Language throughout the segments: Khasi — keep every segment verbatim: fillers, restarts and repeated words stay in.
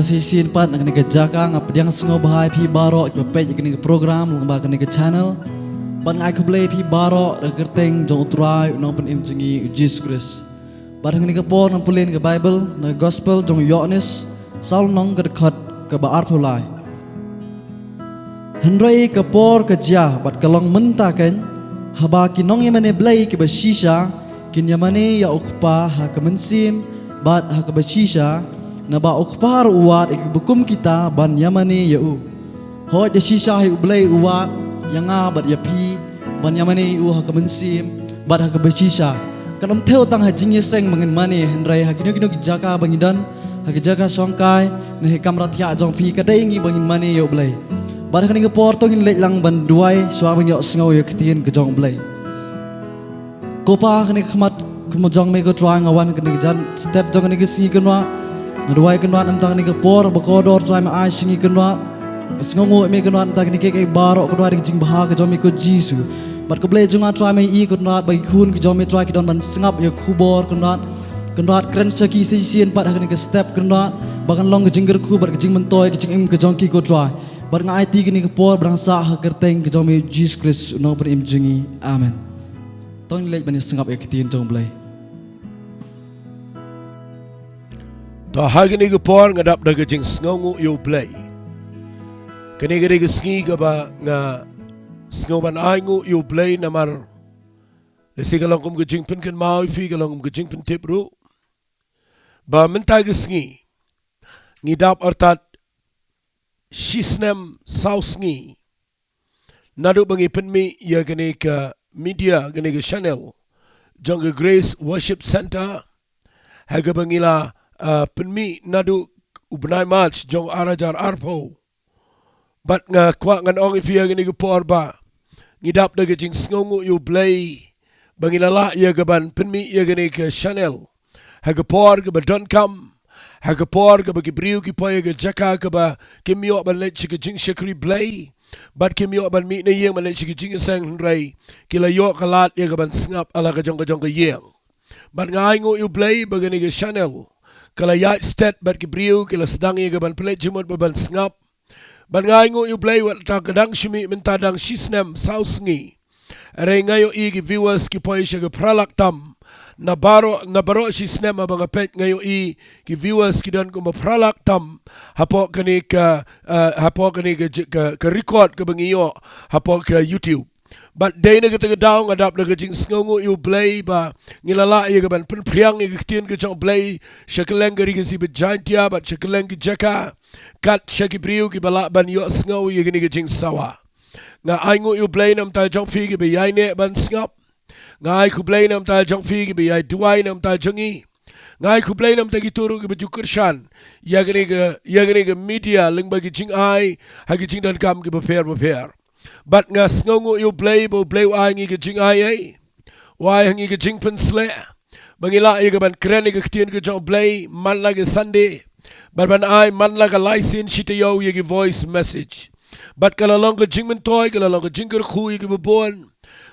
Sa shisien pat na kane ka jaka nga pdiang sngewbha ïa phi baroh kiba peit ïa kane ka program lyngba kane ka channel. Bad nga ai khublei ïa phi baroh da ka kyrteng jong U Trai, U Nongpynim jong ngi, U Jisu Khrist. Bad ha kane ka por ngan pule na ka Baibl, na ka Gospel jong u Ïoannis, saw lynnong, ka dkhot kaba arphew lai. Hynrei ka por ka jia bad ka long mynta keiñ, haba ki nongïamane Blei kiba shisha kin ïamane ïa U Kpa ha ka mynsiem bad ha kaba shisha, naba U Kpa ruh u wad ïa kiba kum kita ban ïamane ïa u. Hooid, da shisha hi U Blei u wad ïa nga bad ïa phi ban ïamane ïa u ha ka mynsiem bad ha kaba shisha. Kan ym thew tang ha jingïaseng ba ngin mane, hynrei ha kino kino ki jaka ba ngi don, ha ki jaka shongkai, ne ha ki kamra thiah jong phi, ka dei ngi ba ngin mane ïa U Blei. Bad ha kane ka por to ngin leit lang ban duwai shuwa ban ïohsngew ïa ka ktien ka jong U Blei. Ko Pa, ha kane ka khmat kynmaw jong me ko Trai, nga wan ha kane ka jan step jong kane ka sngi kynwah. Nga duwai kynwah namar kane ka por ba kordor Trai me ai sha ngi kynwah. Nga sngewnguh ïa me kynwah namar kine kiei kiei baroh ko Trai da ka jingbha ka jong me ko Jisu. Bad ko Blei jong nga Trai, me ïohi kynwah ba ki khun ki jong me Trai ki don ban sngap ïa ka khubor kynwah. Kynwah kren sha ki sa shisien pat ha kane ka step kynwah, ba kan long ka jingkyrkhu bad ka jingmyntoi ka jingim ka jong ki ko Trai. Bad nga aiti kane ka por ba dang sah ha ka kyrteng ka jong me Jisu Khrist, U Nongpynim jong ngi. Amen. To ngin leit ban ïasngap ïa ka ktien jong U Blei. To ha kane ka por nga dap da ka jingsngewnguh ïa U Blei. Kane ka dei ka sngi kaba nga sngew ban ainguh ïa U Blei namar lehse ka long kum ka jingpynkynmaw ïa phi, ka long kum ka jingpyntip ruh, ba mynta ka sngi ngi dap artat shisnem saw sngi naduh ba ngi pynmih ïa kane ka media, kane ka channel jong ka Grace Worship Centre, ha kaba ngi la, ah, pynmih naduh u bnai March jong ar hajar arphew. Bad nga kwah ngan ong ïa phi ha kane ka por ba ngi dap da ka jingsngewnguh ïa U Blei ba ngi la lah ïa kaban pynmih ïa kane ka channel ha ka por kaba donkam, ha ka por kaba ki briew ki poi ha ka jaka kaba kim ïoh ban leit sha ka jingshakri Blei, bad kim ïoh ban mih na ïing ban leit sha ka jingïaseng, hynrei ki la ïoh ka lad ïa kaban sngap ha la ka jong ka jong ka ïing. Bad nga ainguh ïa U Blei ba kane ka channel ka la ïaid stet bad ki briew ki la sdang ïa kaban pynleit jingmut bad ban sngap. Bad nga ainguh ïa U Blei wat tang ka dang shu mih mynta dang shisnem saw sngi, hynrei nga ïohi ki viewers ki poi sha ki phra lak tam. Na baroh, na baroh shisnem haba nga peit nga ïohi ki viewers ki don kumba phra lak tam hapoh kane ka, eh, hapoh kane ka j-, ka, ka record kaba ngi ïoh hapoh ka YouTube. Bad dei na kata ka daw nga dap da ka jingsngewnguh ïa U Blei ba ngi la lah ïa kaban pynphriang ïa ka ktien ka jong U Blei sha kylleng ka ri Khasi bad Jaintia bad sha kylleng ki jaka, kat sha ki briew kiba lah ban ïohsngew ïa kane ka jingsawa. Nga ainguh ïa U Blei namar jong phi kiba ïaineh ban sngap. Nga ai khublei namar jong phi kiba ïai duwai namar jong ngi. Nga ai khublei namar kito ruh kiba ju kyrshan ïa kane ka, ïa kane ka media lyngba ki jingai ha ki jingdonkam kiba pher ba pher. Bad nga sngewnguh ïa U Blei ba U Blei u ai ngi ka jingai ei, u ai ha ngi ka jingpynsleh ba ngi lah ïa kaban kren ïa ka ktien ka jong U Blei man la ka Sunday, bad ban ai man la ka lai sien shi taïew ïa ki voice message. Bad ka la long ka jingmyntoi, ka la long ka jingkyrkhu ïa kiba bun.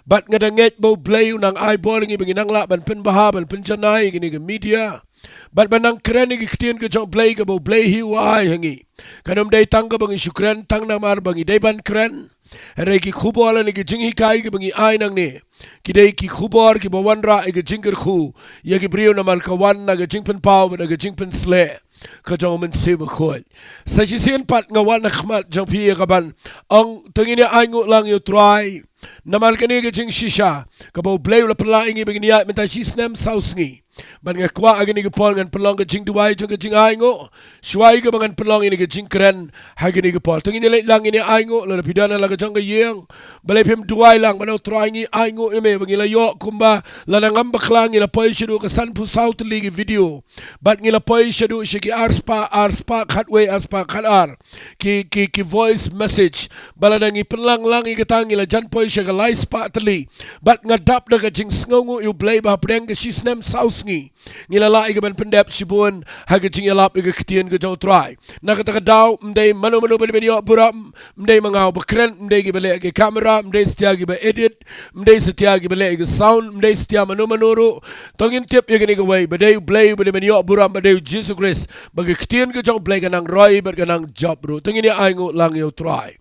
Bad nga da ngeit ba U Blei u nang ai bor ïa ngi ba ngi nang lah ban pynbha ban pynjanai ïa kane ka media, bad ban nang kren ïa ka ktien ka jong U Blei kaba U Blei hi u ai ha ngi. Kan ym dei tang kaba ngi shu kren tang namar ba ngi dei ban kren, hynrei ki khubor lane ki jinghikai kiba ngi ai nangne ki dei ki khubor kiba wanrah ïa ka jingkyrkhu ïa ki briew namar ka wan na ka jingpynpaw bad na ka jingpynsleh ka jong U Mynsiem Bakhuid. Sa shisien pat nga wan ha khmat jong phi ïa kaban ong to ngin ïa ainguh lang ïa U Trai namar kane ka jingshisha kaba U Blei u la pynlah ïa ngi ba ngin ïaid mynta shisnem saw sngi. Bad nga kwah ha kane ka por ngan pynlong ka jingduwai jong ka jingainguh shuwa ïa kaba ngan pynlong ïa kane ka jingkren ha kane ka por. To ngin ïa leit lang ngin ïa ainguh, lada phi don ha la ka jong ka ïing, balei phim duwai lang ban ong Trai ngi ainguh ïa me ba ngi la ïoh kumba lada ngam bakla ngi la poi shaduh ka sanphew saw tylli ki video. Bad ngi la poi shaduh sha ki arspah, arspah khatwei, arspah khatar ki, ki, ki voice message. Bad lada ngi pynlang lang ïa kata ngi la jan poi sha ka laispah tylli. Bad nga dap da ka jingsngewnguh ïa U Blei ba hapdeng ka shisnem saw sngi ngi. Ngi la lah ïa ka ban pyndep shibun ha ka jingïalap ïa ka ktien ka jong u Trai. Na kata ka daw, ym dei mano mano ba dei ban ïoh burom, ym dei ma nga uba kren, ym dei kiba leh ïa ka kamera, ym dei satia kiba edit, ym dei satia kiba leh ïa ka sound, ym dei satia mano mano ruh. To ngin tip ïa kane kawei, ba dei u Blei uba dei ban ïoh burom, ba dei u Jisu Khrist. Ba ka ktien ka jong u Blei ka nang roi bad ka nang jop ruh. To ngin ïa ainguh lang ïa u Trai.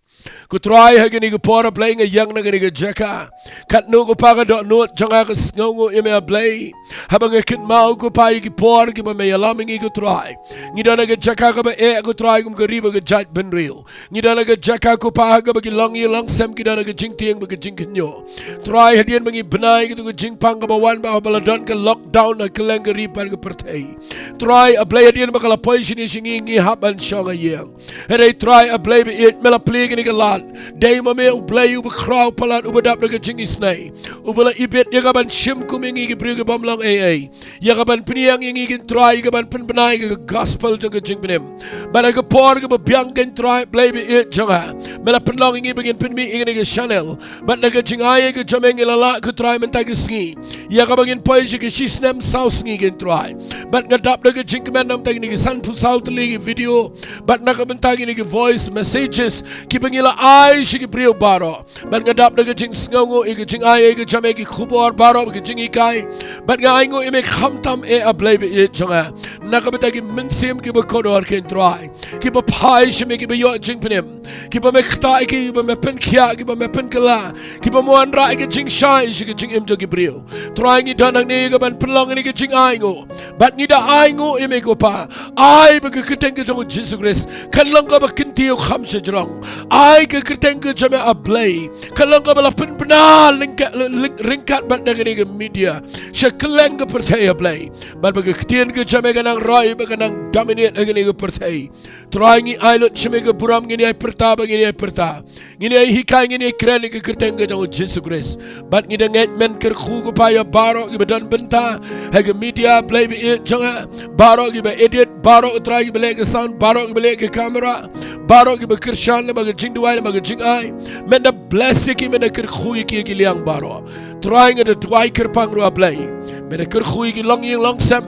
Ko Trai, ha kane ka por, A Blei, nga ïeng na kane ka jaka. Katno ko Pa ka dohnud jong nga, ka sngewnguh ïa me, A Blei. Haba nga kynmaw, ko Pa, ïa ki por kiba me ïalam ïa ngi, ko Trai. Ngi don ha ka jaka kaba eh, ko Trai, kum ka ri bad ka jaitbynriew. Ngi don ha ka jaka, ko Pa, ha kaba ki longïing longsem ki don ha ka jingtieng bad ka jingkhynñiuh. Trai, hadien ba ngi bna ïa kato ka jingpang kaba wan, ba, ba la don ka lockdown ha kylleng ka ri bad ka pyrthei. Trai, A Blei, hadien ba ka la poi shane sha ngi, ngi hap ban shong ha ïing. Hynrei Trai, A Blei ba ïeit, me la plie ïa kane ka lad. Dei ma me u Blei uba khraw palat, uba dap da ka jingisynei, uba la ibit ïa ka ban shim kum ïa ngi ki briew ki bym long ei ei. Ïa ka ban pynïeng ïa ngi, ko Trai, ïa ka ban pynbna ïa ka gospel jong ka jingpynim. Bad ha ka por kaba biang, ko Trai, Blei ba ïeit jong nga, me la pynlong ïa ngi ba ngin pynmih ïa kane ka channel. Bad na ka jingai ka jong me ngi la lah, ko Trai, mynta ka sngi, ïa kaba ngin poi sha ka shisnem saw sngi, ko Trai. Bad nga dap da ka jingkmen namar kine ki sanphew saw tylli ki video. Bad na ka bynta kine ki voice messages kiba ngi la ai sha ki briew baroh. Bad nga dap da ka jingsngewnguh ïa ka jingai ka jong me, ki khubor baroh, ki jinghikai. Bad nga ainguh ïa me khamtam, eh, A Blei ba ïeit jong nga, na ka bynta ki mynsiem kiba kordor, ko Trai, kiba phai sha me, kiba ïoh jingpynim. Kiba me ktah ïa ki, kiba me pynkhiah, kiba me pynkylla, kiba me wanrah ïa ka jingshai sha ka jingim jong ki briew. Trai, ngi don hangne ïa ka ban pynlong ïa ka jingainguh. Bad ngi da ainguh ïa me, ko Pa. Ai ba ka kyrteng ka jong u Jisu Khrist kan long kaba kyntiew kham shajrong. Ai ka kyrteng ka jong me, A Blei, kan long kaba la pynbna lyngka-, lyng-, ryngkat bad da kane ka media sha kylleng ka pyrthei, A Blei. Bad ba ka ktien ka jong me kan nang roi, ba kan nang dominate ha kane ka pyrthei. Trai, ngi ai lut sha me ka burom, ngin ïai pyrta, ba ngin ïai pyrta, ngin ïai hikai, ngin ïai kren ïa ka kyrteng ka jong u Jisu Khrist. Bad ngi da ngeit men kyrkhu, ko Pa, ïa baroh kiba don bynta ha ka media, Blei ba ïeit jong nga, baroh kiba edit, baroh, Trai, kiba leh ka sound, baroh kiba leh ka kamera, baroh kiba kyrshan lem ha ka jingduwai, lem ha ka jingai. Men da bless ïa ki, men da kyrkhu ïa ki, ïa ki liang baroh. Trai, nga da duwai kyrpang ruh, A Blei, men da kyrkhu ïa ki longïing longsem,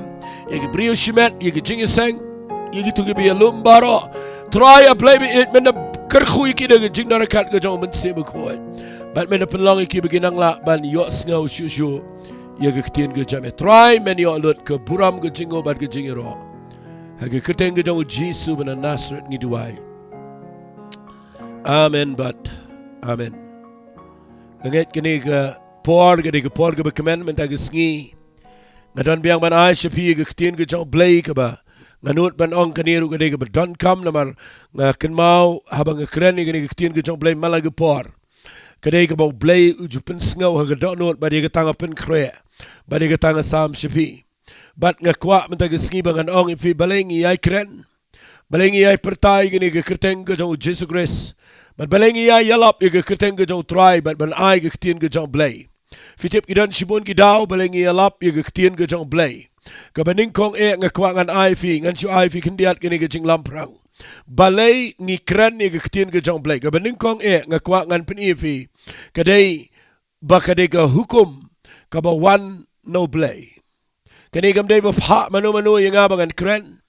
ïa ki briew shimet, ïa ki jingïaseng, ïa kito kiba ïalum baroh. Trai, A Blei ba ïeit, men da kyrkhu ïa ki da ka jingdonkam ka jong u Mynsiem Bakhuid. Bad men da pynlong ïa ki ba kin nang lah ban ïohsngew shuh shuh ïa ka ktien ka jong me. Trai, men ïoh lut ka burom, ka jingnguh bad ka jingïaroh. Ha ka kyrteng ka jong u Jisu ba na Nasareth ngi duwai. Amen bad amen. Nga ngeit kane ka por ka dei ka por kaba kmen mynta ka sngi. Nga don biang ban ai sha phi ïa ka ktien ka jong u Blei, kaba nga nud ban ong kane ruh ka dei kaba donkam, namar nga kynmaw haba nga kren ïa kane ka ktien ka jong u Blei man la ka por, ka dei kaba u Blei u ju pynsngew ha ka dohnud bad ïa kata nga pynkhreh bad ïa kata nga sam sha phi. Bad nga kwah mynta ka sngi ba ngan ong ïa phi, balei ngi ïai kren, balei ngi ïai pyrta ïa kane ka kyrteng ka jong u Jisu Khrist, bad balei ngi ïai ïalap ïa ka kyrteng ka jong u Trai, bad ban ai ka ktien ka jong u Blei. Phi tip, ki don shibun ki daw balei ngi ïalap ïa ka ktien ka jong u Blei. Kaba nyngkong eh nga kwah ngan ai phi, ngan shu ai phi khyndiat kane ka jinglamphrang. Balei ngi kren ïa ka ktien ka jong u Blei? Kaba nyngkong eh nga kwah ngan pyni ïa phi, ka dei ba ka dei ka hukum kaba wan na u Blei. Kane kam dei ba phah mano mano ïa nga ba ngan kren.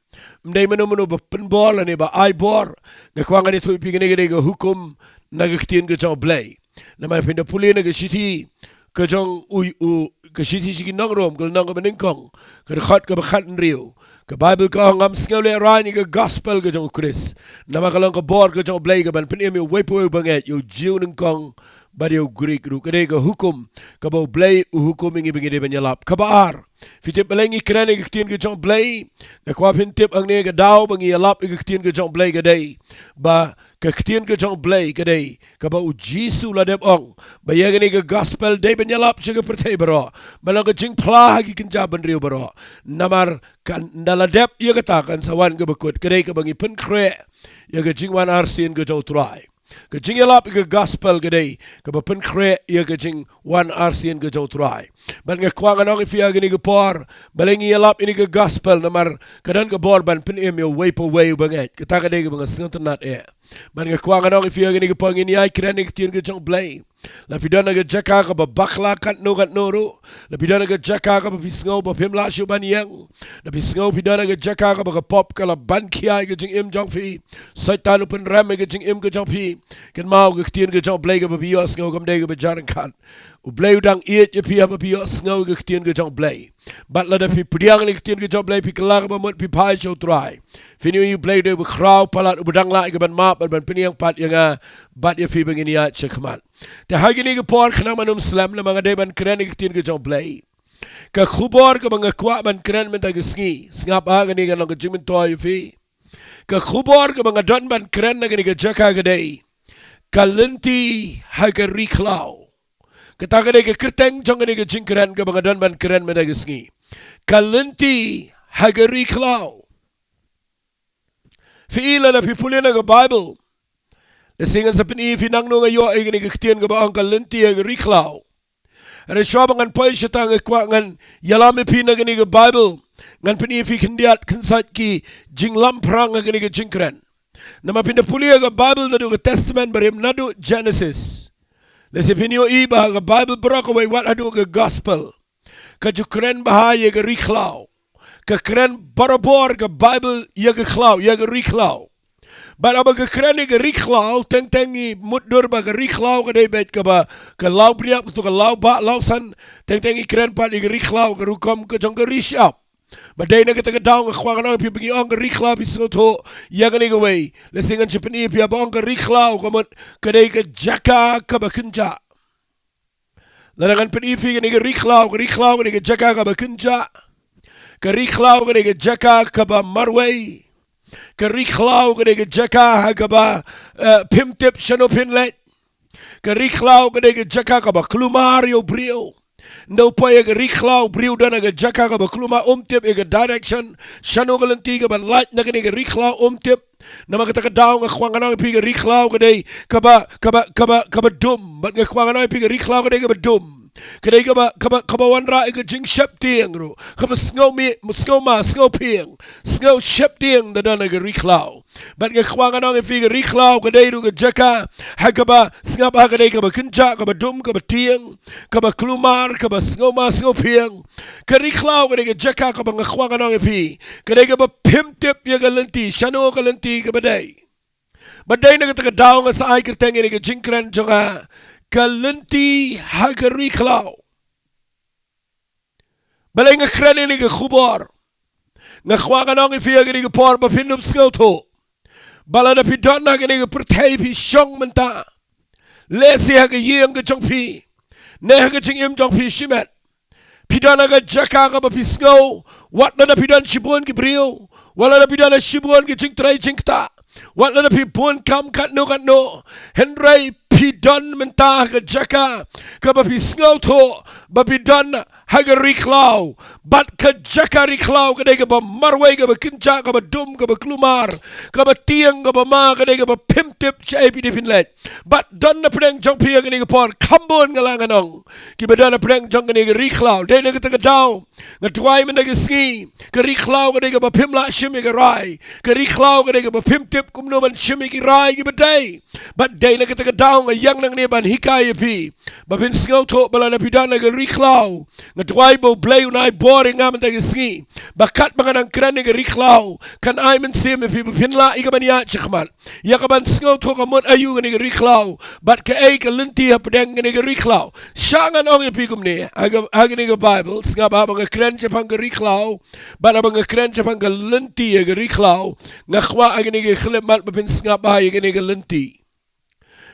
Ym dei mano mano ba pynbor lane ba ai bor. Nga kwah ngan ïathuh ïa phi, kane ka dei ka hukum na ka ktien ka jong u Blei. Namar phin da pule na ka shithi ka jong u, u, ka shithi sha ki nong Rom, ka lynnong kaba nyngkong, ka dkhot kaba khathynriew, ka Baibl ka ong, ngam sngewlehraiñ ïa ka gospel ka jong u Khrist, namar ka long ka bor ka jong u Blei, ka ban pynim ïa uwei pa uwei uba ngeit, ïa u Jiw nyngkong bad ïa u Grik ruh. Ka dei ka hukum kaba u Blei u hukum ïa ngi ba ngi dei ban ïalap. Kaba ar, phi tip balei ngi kren ïa ka ktien ka jong u Blei? Nga kwah phin tip hangne, ka daw ba ngi ïalap ïa ka ktien ka jong u Blei ka dei ba ka ktien ka jong u Blei ka dei kaba u Jisu u la dep ong ba ïa kane ka gospel dei ban ïalap sha ka pyrthei baroh, ban long ka jingphla ha ki kynja bynriew baroh. Namar kan, ynda la dep ïa kata, kan sa wan kaba kut, ka dei kaba ngi pynkhreh ïa ka jingwan arsien ka jong u Trai. Ka jingïalap ïa ka gospel ka dei kaba pynkhreh ïa ka jingwan arsien ka jong u Trai. Bad nga kwah ngan ong ïa phi ha kane ka por, balei ngi ïalap ïa kane ka gospel, namar ka don ka bor ban pynim ïa uwei pa uwei uba ngeit. Kata ka dei kaba nga sngewtynnat eh. Bad nga kwah ngan ong ïa phi ha kane ka por, ngin ïai kren ïa ka ktien ka jong u Blei. La phi don ha ka jaka kaba bakla katno katno ruh. La phi don ha ka jaka kaba phi sngew ba phim lah shuh ban ïeng. La phi sngew phi don ha ka jaka kaba ka pop ka la ban khia ïa ka jingim jong phi. Soitan u pynrem ïa ka jingim ka jong phi. Kynmaw, ka ktien ka jong U Blei kaba phi ïohsngew kam dei kaba jar ryngkat. U Blei u dang ïeit ïa phi haba phi ïohsngew ïa ka ktien ka jong U Blei. Bad lada phi pdiang ïa ka ktien ka jong U Blei, phi kylla kaba mut, phi phai sha U Trai. Phin ïohi U Blei u dei uba khraw palat, uba dang lah ïa ka ban map bad ban pynïeng pat ïa nga bad ïa phi ba ngin ïaid shakhmat. Te ha kine ki por, khnang ban ym slem, namar nga dei ban kren ïa ka ktien ka jong U Blei. Ka khubor kaba nga kwah ban kren mynta ka sngi, sngap ha kane, kan long ka jingmyntoi ïa phi. Ka khubor kaba nga don ban kren na kane ka jaka ka dei: Ka lynti ha ka ri khlaw. Kata ka dei ka kyrteng jong kane ka jingkren kaba nga don ban kren mynta ka sngi. Ka lynti ha ka ri khlaw. Phi i, lada phi pule na ka Baibl, lehse ngan sa pyni ïa phi nangno nga ïoh ïa kane ka ktien kaba ong ka lynti ha ka ri khlaw. Hynrei shuwa ba ngan poi shata, nga kwah ngan ïalam ïa phi na kane ka Baibl. Ngan pyni ïa phi khyndiat khynsoit ki jinglamphrang ha kane ka jingkren. Namar phin da pule ïa ka Baibl naduh ka Testament Barim, naduh Genesis, lehse phin ïohi ba ha ka Baibl baroh kawei, wat haduh ka Gospel, ka ju kren bha ïa ka ri khlaw. Ka kren barabor ka Baibl ïa ka khlaw, ïa ka ri khlaw. Bad haba ka kren ïa ka ri khlaw, teng teng ngi mutdur ba ka ri khlaw ka dei beit kaba, ka law bniap, kato ka law bah, law san. Teng teng ngi kren pat ïa ka ri khlaw ka rukom ka jong ka ri shyiap. Bad dei na kata ka daw nga kwah ngan ong ïa phi, ba ngi ong ka ri khlaw, phi sngewthuh ïa kane kawei. Lehse ngan sa pyni ïa phi, haba ong ka ri khlaw, ka mut ka dei ka jaka kaba kynjah. Lada ngan pyni ïa phi kane ka ri khlaw, ka ri khlaw ka dei ka jaka kaba kynjah. Ka ri khlaw ka dei ka jaka kaba marwei. Ka ri khlaw ka dei ka jaka ha kaba, eh, phim tip shano phin leit. Ka ri khlaw ka dei ka jaka kaba kulmar ïa u briew. Ynda u poi ha ka ri khlaw, u briew u don ha ka jaka kaba kulmar, um tip ïa ka direction, shano ka lynti kaban lait na kane ka ri khlaw, um tip. Namar kata ka daw nga kwah ngan ong ïa phi, ka ri khlaw ka dei kaba, kaba, kaba, kaba dum. Bad nga kwah ngan ong ïa phi, ka ri khlaw ka dei kaba dum. Ka dei kaba, kaba, kaba wanrah ïa ka jingsheptieng ruh. Kaba sngew mih, sngew ma, sngew phieng, sngew sheptieng da don ha ka ri khlaw. Bad nga kwah ngan ong ïa phi, ka ri khlaw ka dei ruh ka jaka ha kaba, sngap ha, ka dei kaba kynjah, kaba dum, kaba tieng, kaba kulmar, kaba sngew ma, sngew phieng. Ka ri khlaw ka dei ka jaka kaba nga kwah ngan ong ïa phi, ka dei kaba phim tip ïa ka lynti, shano ka lynti kaba dei. Bad dei na kata ka daw nga sa ai kyrteng ïa kane ka jingkren jong nga, ka lynti ha ka ri khlaw. Balei nga kren ïa kane ka khubor? Nga kwah ngan ong ïa phi ha kane ka por ba phin ym sngewthuh ba lada phi don ha kane ka pyrthei, phi shong mynta, lehse ha ka ïing ka jong phi, ne ha ka jingim jong phi shimet, phi don ha ka jaka kaba phi sngew wat lada phi don shibun ki briew, wat lada phi don ha shibun ki jingtrei jingktah, wat lada phi bun kam katno katno, hynrei phi don mynta ha ka jaka kaba phi sngewthuh ba phi don ha ka ri khlaw. Bad ka jaka ri khlaw ka dei kaba marwei, kaba kynjah, kaba dum, kaba kulmar, kaba tieng, kaba ma, ka dei kaba phim tip shaei phi dei phin leit. Bad don na pdeng jong phi ha kane ka por, kham bun, nga lah ngan ong, kiba don na pdeng jong kane ka ri khlaw. Dei na kata ka daw nga duwai mynta ka sngi, ka ri khlaw ka dei kaba phim lah shim ïa ka rai. Ka ri khlaw ka dei kaba phim tip kumno ban shim ïa ki rai kiba dei. Bad dei na kata ka daw nga ïeng nangne ban hikai ïa phi ba phin sngewthuh ba lada phi don ha ka ri khlaw, nga duwai ba U Blei un ai bor ïa nga mynta ka sngi, ba katba nga nang kren ïa ka ri khlaw, kan ai mynsiem ïa phi ba phin lah ïa ka ban ïaid shakhmat, ïa ka ban sngewthuh ka mut aïu kane ka ri khlaw bad kaei ka lynti hapdeng kane ka ri khlaw. Sha ngan ong ïa phi kumne, ha ka, ha kane ka Baibl, sngap, haba nga kren shaphang ka ri khlaw bad haba nga kren shaphang ka lynti ha ka ri khlaw, nga kwah ha kane ka khyllipmat ba phin sngap bha ïa kane ka lynti.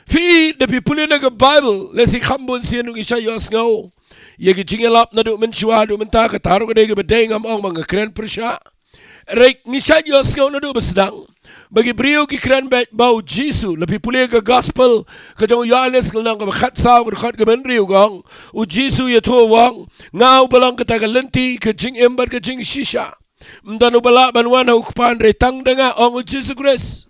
Phi, da phi pule na ka Baibl, lehse kham bun sien ruh ngi shait ïohsngew ïa ki jingïalap naduh mynshuwa haduh mynta, kata ruh ka dei kaba dei, ngam ong ba nga kren pyrshah. Hynrei ngi shait ïohsngew naduh ba sdang ba ki briew ki kren beit ba U Jisu, la phi pule ka Gospel ka jong u Ïoannis, ka lynnong kaba khatsaw, ka dkhot kaba hynriew, ka ong, U Jisu u ïathuh u ong, nga uba long kata ka lynti, ka jingim bad ka jingshisha. Ym don uba lah ban wan ha U Kpa hynrei tang da nga, ong U Jisu Khrist.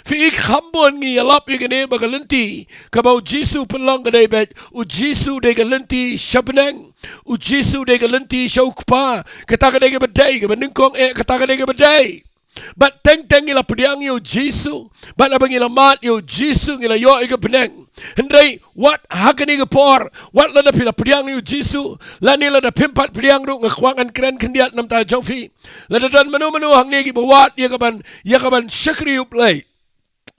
Phi i, kham bun ngi ïalap ïa kane ba ka lynti kaba U Jisu u pynlong ka dei beit, U Jisu u dei ka lynti sha bneng, U Jisu u dei ka lynti sha U Kpa. Kata ka dei kaba dei, kaba nyngkong eh, kata ka dei kaba dei. Bad teng teng ngi la pdiang ïa u Jisu, bad haba ngi la mad ïa u Jisu ngi la ïoh ïa ka bneng. Hynrei wat ha kane ka por, wat lada phi la pdiang ïa u Jisu, lane lada phim pat pdiang ruh, nga kwah ngan kren khyndiat namar ta jong phi. Lada don mano mano hangne kiba wad ïa ka ban, ïa ka ban shakri ïa U Blei,